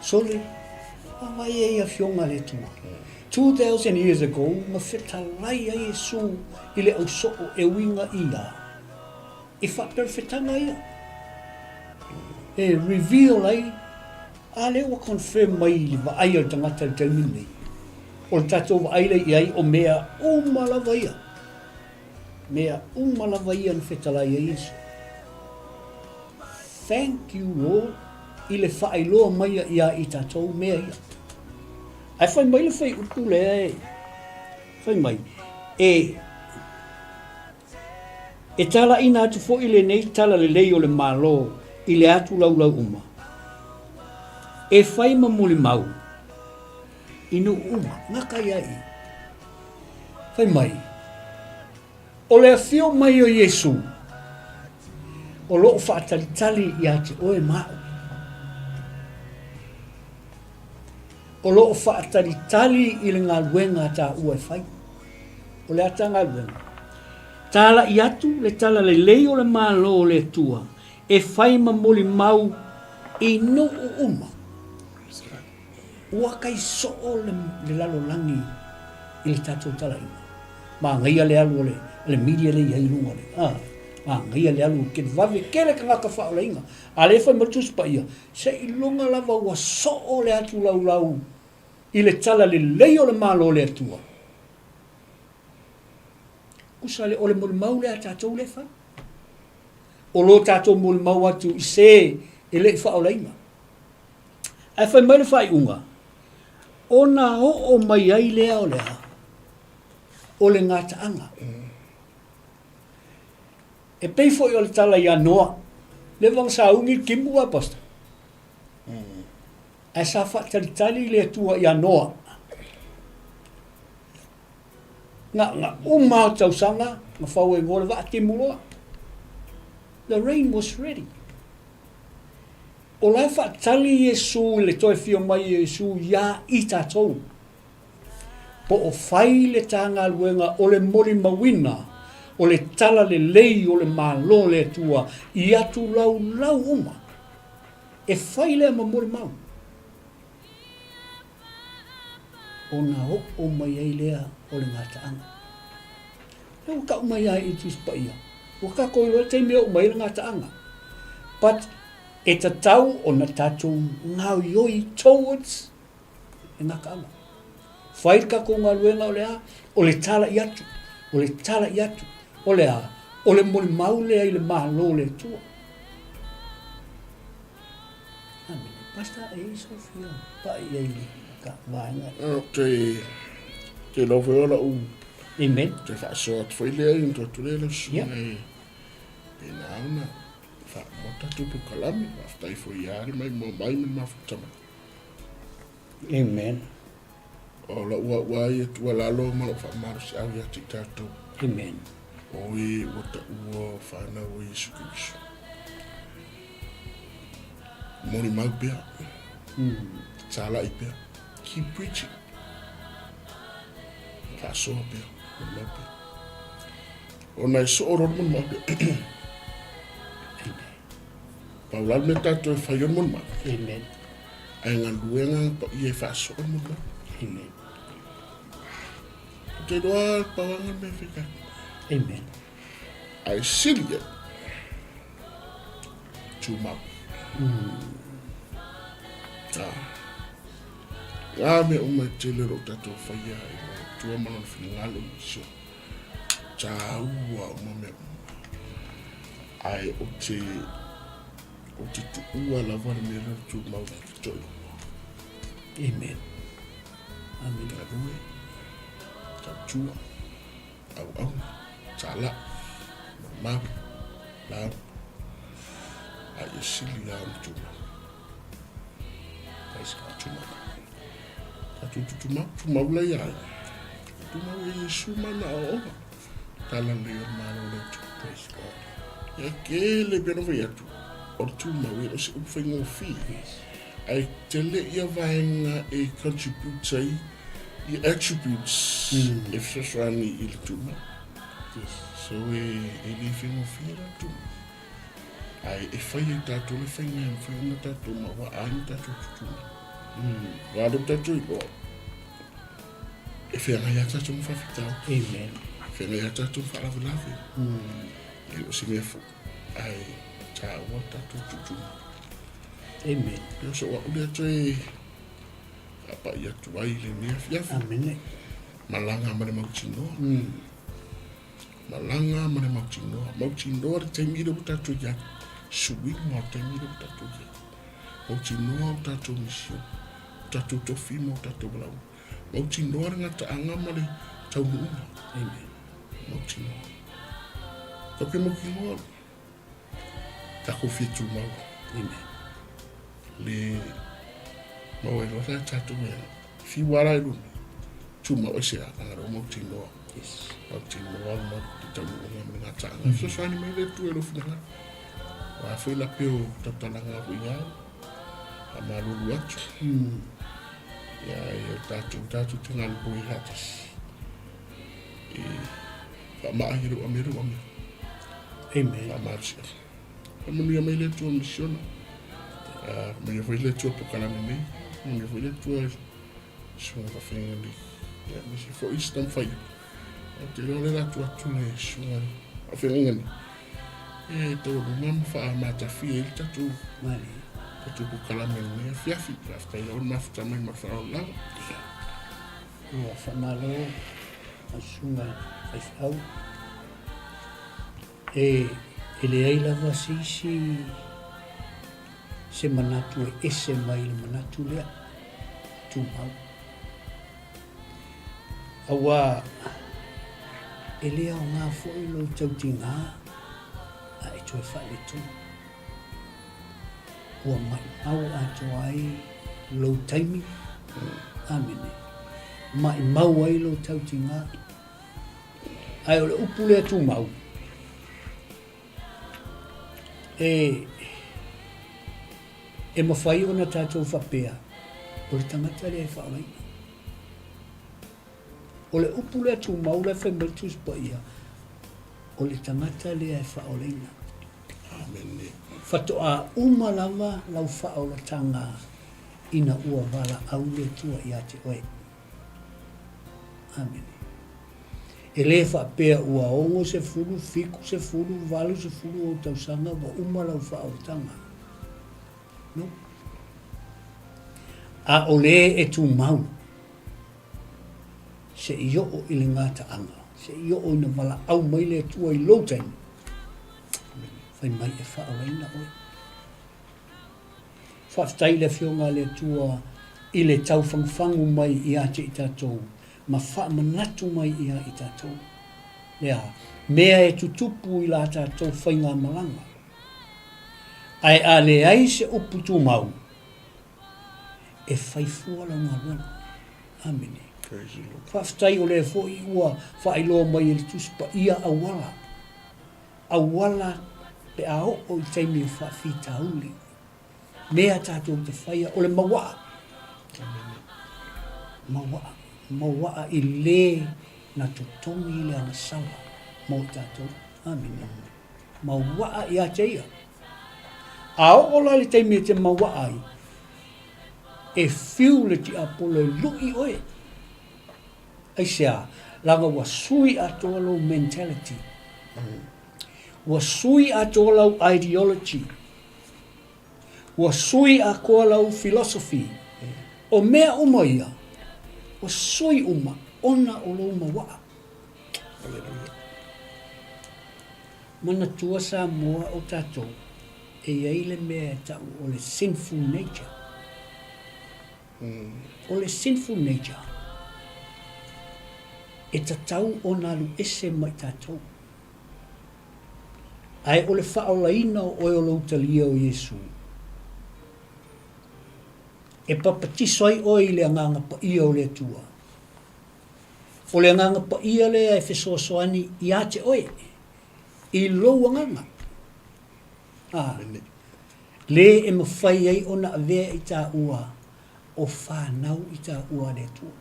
Sole, vaavaai ai afioga a le Atua. 2000 years ago, na fetalai ai Iesu i le ausoo e uiga ia i faaperefetaga ia. E reveal ai A lea ua confirm mai i le vaai a le tagata i le taimi lenei, o le tatou vaai lea i ai o mea uma lava ia, mea uma lava ia na fetalai ai Iesu. Thank you Lord i le faailoa mai ia i tatou mea ia. Ae fai mai le fuaiupu lea e fai mai, e E talaiina atu foi lenei tala lelei o le Malo i le atu laulau uma, e fai ma mulimau i nuu uma, gata ia i. Fai mai, o le afio mai o Iesu, o loo faatalitali ia te oe ma au. O loo faatalitali i le galuega a taua e fai. O le ata galuega. Talaʻi atu le tala lelei o le Malo o le Atua e fai ma molimau i nuu uma. Ua kai soo le, le lalolagi i le tatou talaiga. Manaia le alu o le, le media lea i ai i luga le, ah, manaia le alu ke vave kele tagata faaolaina. A lea fai mai le Tusi Paia, seiloga lava ua soo le atu laulau i le tala lelei o le Malo o le Atua. Usa le, o le molimau lea a tatou lea e fai. O lo tatou molimau atu i se e le i faaolaina. Ae fai mai le faaiuga, ona oo mai ai lea o le a? O le gataaga. E pei foi o le tala ia Noa, leva ona sauni le timu a Pastor. Ae sa faatalitali le Atua ia Noa. Na, na uma o tausaga, na fau ai le vaa timu loa. The rain was ready. O la e faatali Iesu i le toe fio mai o Iesu iā i tatou. Po o fai le ta galuega o le molimauina o le tala lelei o le Malo o le Atua i atu laulau uma. E fai lea ma molimau. Ona oo mai ai lea o le gataaga. Lea ua tau mai lava i Tusi Paia, ua tatou iloa le taimi e oo mai ai le gataaga. But e tatau ona tatou gaoioi towards le gataaga. Fai le tatou galuega o le a? O le talai atu, o le talai atu, o le a? O le molimau lea i le Malo o le Atua. Amene. Pastor, e i sau fia paʻi i ai i ka vaega lea. Ou te, te iloa foi o lau Amen. te faasoa atu foi lea i atu atu lea lau susuga e pena ona faamota atu polokalame. Faafetai foi ia le maimoa mai ma le mafuta mai. Amen. O lau auau ia tuualalo ma lau faamalosiau ia te i tatou. Amen. O e ua taua o fanau o Iesu Keriso. Molimau pea. Tatalaʻi pea. Keep preaching. Faasoa pea. Molimau pea. Ona e soo loa le molimau lea. Pau la le mea tatou e fai o le molimau. Amen. Ae galue Agaga Paia e faasoa le molimau. Amen. Ou te iloa le pauaga le mea e fai tatou. Amen. Ae sili ia tumau. Ah. Ngā mea uma e tele o lo tatou faia i le Atua ma lona finagalo ma si tāua uma mea uma. Ae o te o te tuua lava le mea lea o le tumau ki to iloa. Amen. Amen. Galue, tautua, auauna, tala, maumau, lauga, a ia sili la ona tumau. Praise God. Tumau. Tatou tutumau, tumau la ia ia. Tumau ia Iesu ma na aoaoga. Tala lelei o le Malo o le Atua. Praise God. Ia tele pea na fai atu, o le tumau e le o se upu faigofie. Yes. Ae tele ia vaega e contribute ai i attributes e fesoasoani i le tumau. Yes. So e, e le faigofie la le tumau. Ae e fai e tatou le faiga e mafai ona tatou maua ai ma tatou tutumau. Aua lea ua tatou iloa, e feagai lava tatou ma faafitauli. Amen. E feagai lava tatou ma faalavelave. E le o se mea fou, ae taua le tatou tutumau. Amen. Ia o se au lea toe faapai atu ai i lenei afiafi. Amene. Malaga ma le mautinoa. Malaga ma le mautinoa. Mautinoa le taimi lea ua tatou i ai. Suiga o le taimi lea ua tatou i ai. Mautinoa o tatou mission, o tatou tofi ma o tatou valaauina. Mautinoa le gataaga ma le taunuuga. Amen. Mautinoa. Tatou te mautinoa tatou fia tumau. Amen. Le maua ai loa la tatou e fiu lava la i luna. Tumau ai se a, leaga o lea ua mautinoa. Yes. Mautinoa le mau te taunuuga ma le gataaga. Mm. Fesoasoani mai le Atua i lou finagalo. O a foi lape o tautalaga foi i au, faamalulu atu. Mm. Ia, e o tatou, tatou te galulue faatasi. E faamaa i lou ame, lou ame. Amen. Faamalosia. Faamanuia mai le Atua misiona. Faamanuia foi le Atua polokalame nei. Faamanuia foi le Atua i susuga faafeagaiga nei. Ia, aemaise foi si taumafai. Ou te iloa o lea o le a tuu atu le susuga faafeagaiga nei e taualuga ma faamatafia ai le tatou tatou polokalame i lenei afiafi. Faafetai lava le mafuta mai ma le faaaloalo lava. Ua faamalo lau susuga faifeau. E, e leai lava se isi se manatu e ese mai le manatu lea, tumau. Aua e le aoga foi lou tautiga a e toe faaletonu. Ua maʻimau atoa ai lou taimi, amene, maʻimau ai lou tautiga. Ae o le upu lea tumau, e, e mafai ona tatou faapea, o le tagata lea e faaolaina. O le upu lea tumau la e fai mai le Tusi Paia, o le tagata lea e faaolaina. Amene. Faatoa uma lava lau faaolataga ina ua valaau le Atua ia te oe. Amene. E le faapea ua 60, 70, 80 ou tausaga ua uma lau faaolataga. No. A o le e tumau, se i oo i le gataaga, se i oo ina valaau mai le Atua i lou taimi, fai mai e faaolaina oe. Faafetai i le Afioga a le Atua i le taufagufagu mai ia te i tatou ma faamanatu mai ia i tatou lea mea e tutupu i la tatou faigamalaga. Ae a leai se upu tumau, e fai fua lau galuega. Amene. Faafetai o lea foi ua faailoa mai e le Tusi Paia auala, auala pe a oo i taimi o faafitauli. Mea tatou te faia o le mauaa. Mauaa, mauaa i le na totogi le agasala mo i tatou. Amene. Mauaa ia te ia. A oo la i le taimi e te mauaa ai, e fiu le tiapolo e lu'i oe. Aisea? Leaga ua sui atoa lou mentality. Ua sui atoa lau ideology. Ua sui atoa lau philosophy. O mea uma ia, ua sui uma ona o lou mauaa. Hallelujah. Manatua Samoa o tatou, e i ai le mea e tau o le sinful nature. O le sinful nature, e tatau ona alu ese mai tatou. Ae o le faaolaina o oe o lou talia o Iesu, e papatiso ai oe i le Agaga Paia o le Atua. O le Agaga Paia lea e fesoasoani ia te oe, i lou agaga. A, le e mafai ai ona avea i taua o fanau i taua a le Atua.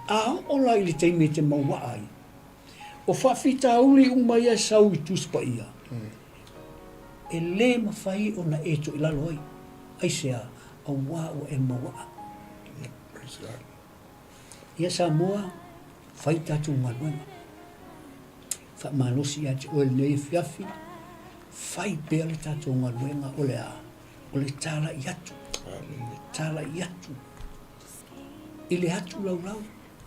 A oo la i le taimi e te mauaa ai, o faafitauli uma ia e sau i Tusi Paia, e le mafai ona e toilalo ai. Aisea? Auā ua e mauaa. Ia Samoa, fai tatou galuega. Faamalosi ia te oe lenei afiafi, fai pea le tatou galuega o le a? O le talai atu. Talai atu. I le atu laulau,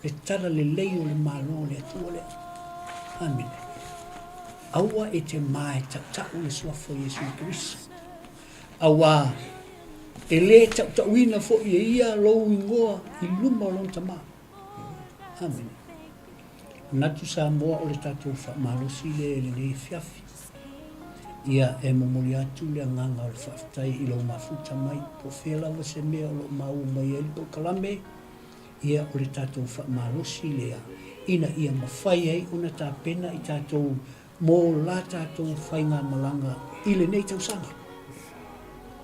le tala lelei o le Malo o le Atua lea. Amene. Aua e te ma e tautau le suafa o Iesu Keriso. Auā, e lē tautauina foi e ia lou igoa i luma o lona Tama. Amene. Manatu Samoa o le tatou faamalosi lea i lenei afiafi. Ia, e momoli atu le agaga o le faafetai i lou mafuta mai, po o fea lava se mea o lo o maua mai ai le polokalame, ia o le tatou faamalosi lea ina ia mafai ai ona tapena i tatou mo la tatou faigamalaga i lenei tausaga.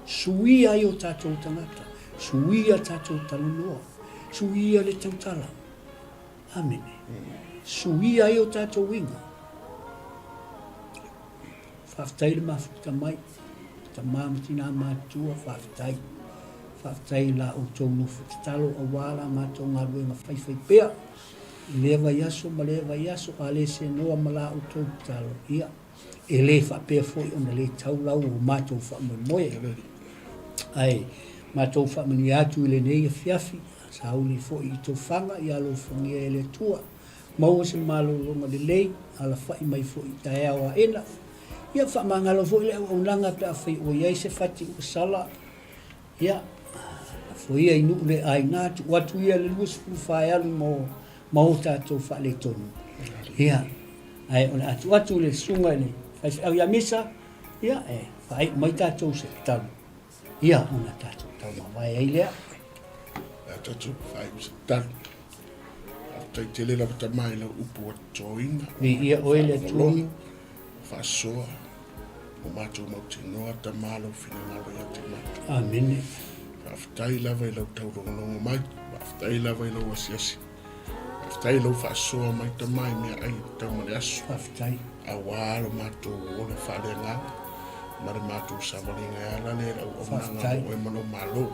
Suia ai o tatou tagata, suia tatou talanoa, suia le tautala. Amene. Suia ai o tatou uiga. Faafetai le mafuta mai, tama ma tina matutua, faafetai. Faafetai i la outou nofo tatalo aua la matou galuega faifaipea i lea vaiaso ma lea vaiaso, a le senoa ma la outou tatalo, ia, e le faapea foi ona le tau lau o matou faamoemoe. Ae matou faamanuia atu i lenei afiafi, sauni foi i tofaga ia alofagia e le Atua. Maua se malologa lelei, alafai mai foi i taeao aena. Ia faamagalo foi le auaunaga pe afai ua i ai se fati ua sala. Ia, lafo ia i nuu le aiga, tuu atu ia le 24 e alu mo, ma o tatou faaletonu. Ia, ae o le a tuu atu le susuga i le faifeau ia Misa, ia, e faaiu mai tatou se tatalo. Ia, ona tatou taumavae ai lea. A tatou faaiu se tatalo. Faafetai tele lava tama i lau upu ua totoina. Viia oe le Atua. Faasoa o matou mautinoa tama lou finagalo ia te matou. Amene. Faafetai lava i lau taulogologo mai. Faafetai lava i lau asiasi. Faafetai i lau faasoa mai tama i meaai i le tau ma le aso. Faafetai. Auā lo matou ola faaleagaga ma le matou savaliga e ala lea i le auaunaga mo oe ma lou Malo.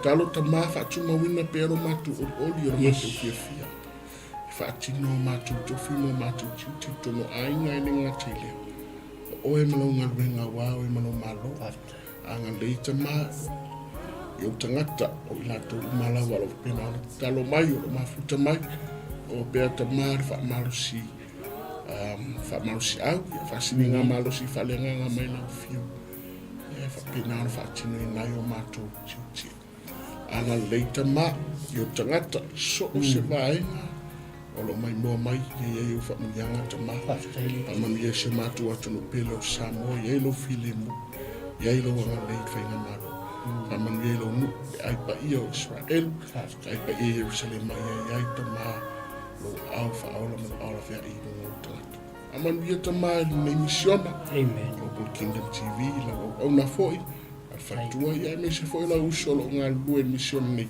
Tatalo tama faatumauina pea lo matou olioli o lo matou fiafia e faatino o matou tofi ma o matou tiute i totonu o aiga e le gata i lea. O oe ma lau galuega auā oe ma lou Malo. Agalelei tama i ou tagata o i latou uma lava o lo o faapena ona tatalo mai, o lo o mafuta mai, o pea tama le faamalosi faamalosiau, ia faasiliga malosi faaleagaga mai lau afio, e faapena ona faatinoina ai o matou tiute. Agalelei tama i ou tagata i so o se vaega o lo o maimoa mai, ia i ai ou faamanuiaga tama. Faamanuia i si o matou atunuu pele o Samoa, ia i ai lou filemu, ia i ai lou agalelei i le faigamalo. Faamanuia i lou nuu, le ai paia o Isaraelu, le ai paia i Ierusalema, ia i ai tama lou aao faaola ma lou aao laveai i luga o ou tagata. Faamanuia tama i lenei misiona, Amen. Global Kingdom TV, lau auauna foi. le faletua, ia aemaise foi o lau uso o lo o galulue i le misione nei,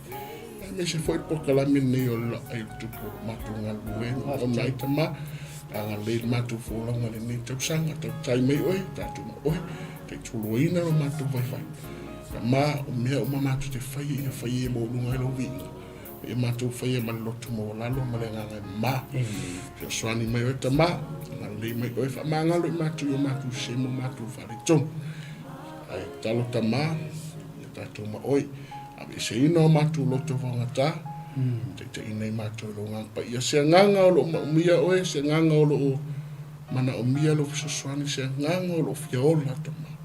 aemaise foi le polokalame lenei o le Laai o le Tupu o lo o matou galulue ai. Manaomia ai Tama, agalelei i le matou folauga i lenei tausaga, tautai mai oe, tatou ma oe, taituluaina lo matou vaivai. Tama, o mea uma matou te faia, ia faia ia maualuga ai lou viiga. Ia matou faia ma le loto maualalo ma le agaga e mama. Fesoasoani mai oe Tama, agalelei mai oe, faamagalo i matou i o matou sese ma o matou faaletonu. Ae tatalo Tama, ia tatou ma oe, aveeseina o matou loto vaogata, taitaiina i matou i lou Agaga Paia. Se agaga o lo o maumia oe, se agaga o lo o manaomia lou fesoasoani, se agaga o lo o fia ola Tama,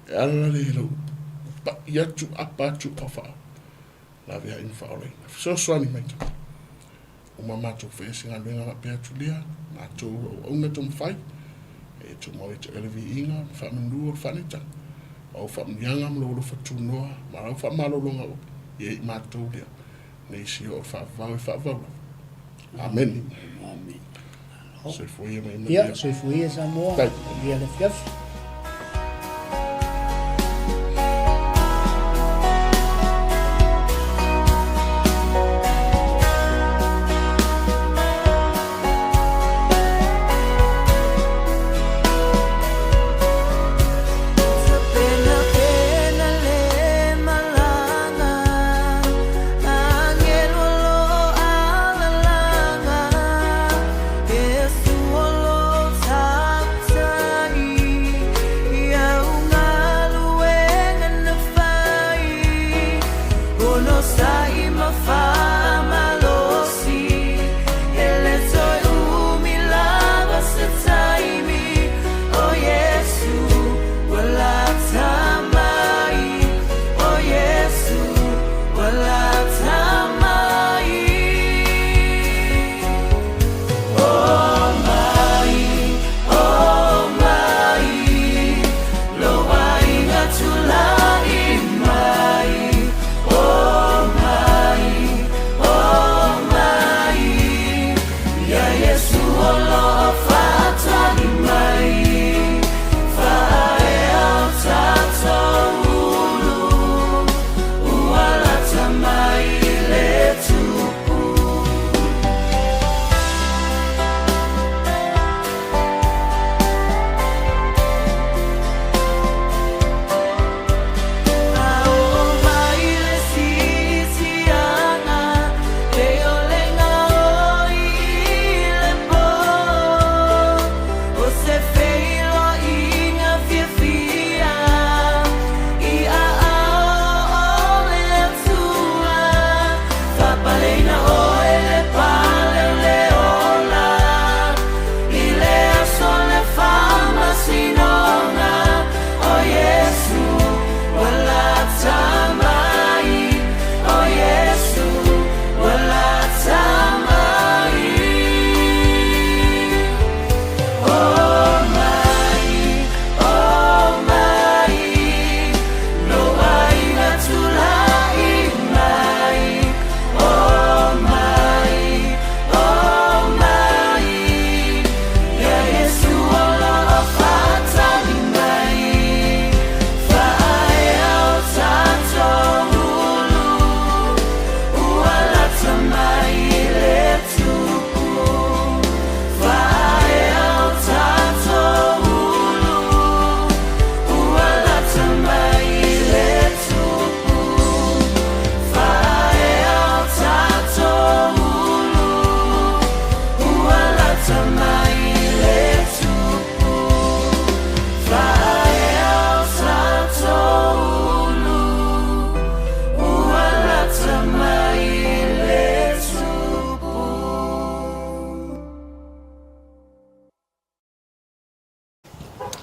e ala lea i lou pa'i atu, apa atu, a faa laveai ma faaolaina. Fesoasoani mai Tama. Uma matou faia se galuega faapea atu lea, matou auauna taumafai, e tumau ia te oe le viiga, le faamanu o le faanetaga, ma au faamanuiaga ma lou alofa tunoa, ma lau faamalologa ia i matou lea, nei si oo le faavavau e faavavau lava. Amene. Amene. Soifua ia ma ia manuia. Ia, soifua ia Samoa. Manuia le afiafi.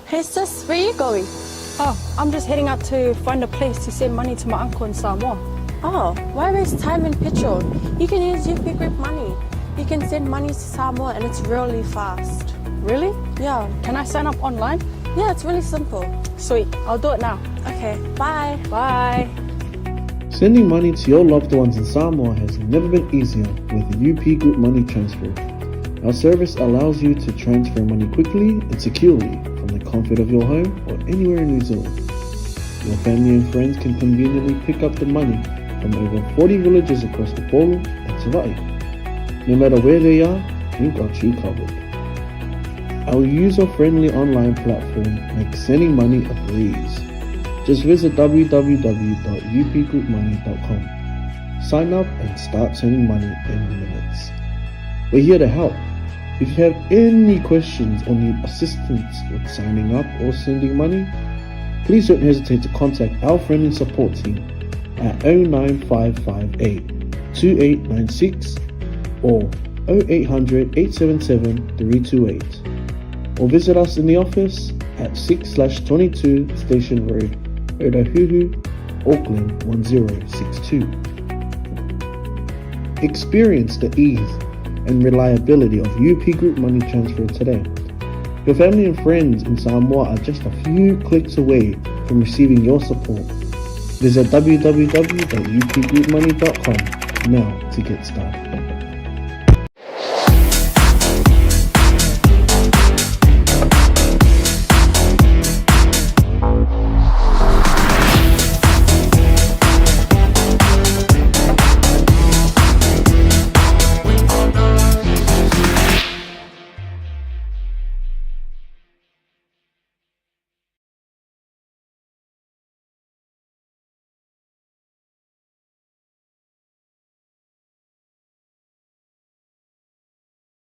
Hey sis, where you going? Oh, I'm just heading out to find a place to send money to my uncle in Samoa. Oh, why waste time and petrol? You can use UP Group Money. You can send money to Samoa and it's really fast. Really? Yeah. Can I sign up online? Yeah, it's really simple. Sweet, I'll do it now. Okay, bye. Bye. Sending money to your loved ones in Samoa has never been easier with UP Group Money Transfer. Our service allows you to transfer money quickly and securely from the comfort of your home or anywhere in New Zealand. Your family and friends can conveniently pick up the money from over 40 villages across Upolu and Savaii. No matter where they are, we've got you covered. Our user-friendly online platform makes sending money a breeze. Just visit www.upgroupmoney.com. Sign up and start sending money in minutes. We're here to help. If you have any questions or need assistance with signing up or sending money, please don't hesitate to contact our friendly support team at 09558 2896 or 0800 877 328 or visit us in the office at 6/22 Station Road, Otahuhu, Auckland 1062. Experience the ease and reliability of UP Group Money Transfer today. Your family and friends in Samoa are just a few clicks away from receiving your support. Visit www.upgroupmoney.com now to get started.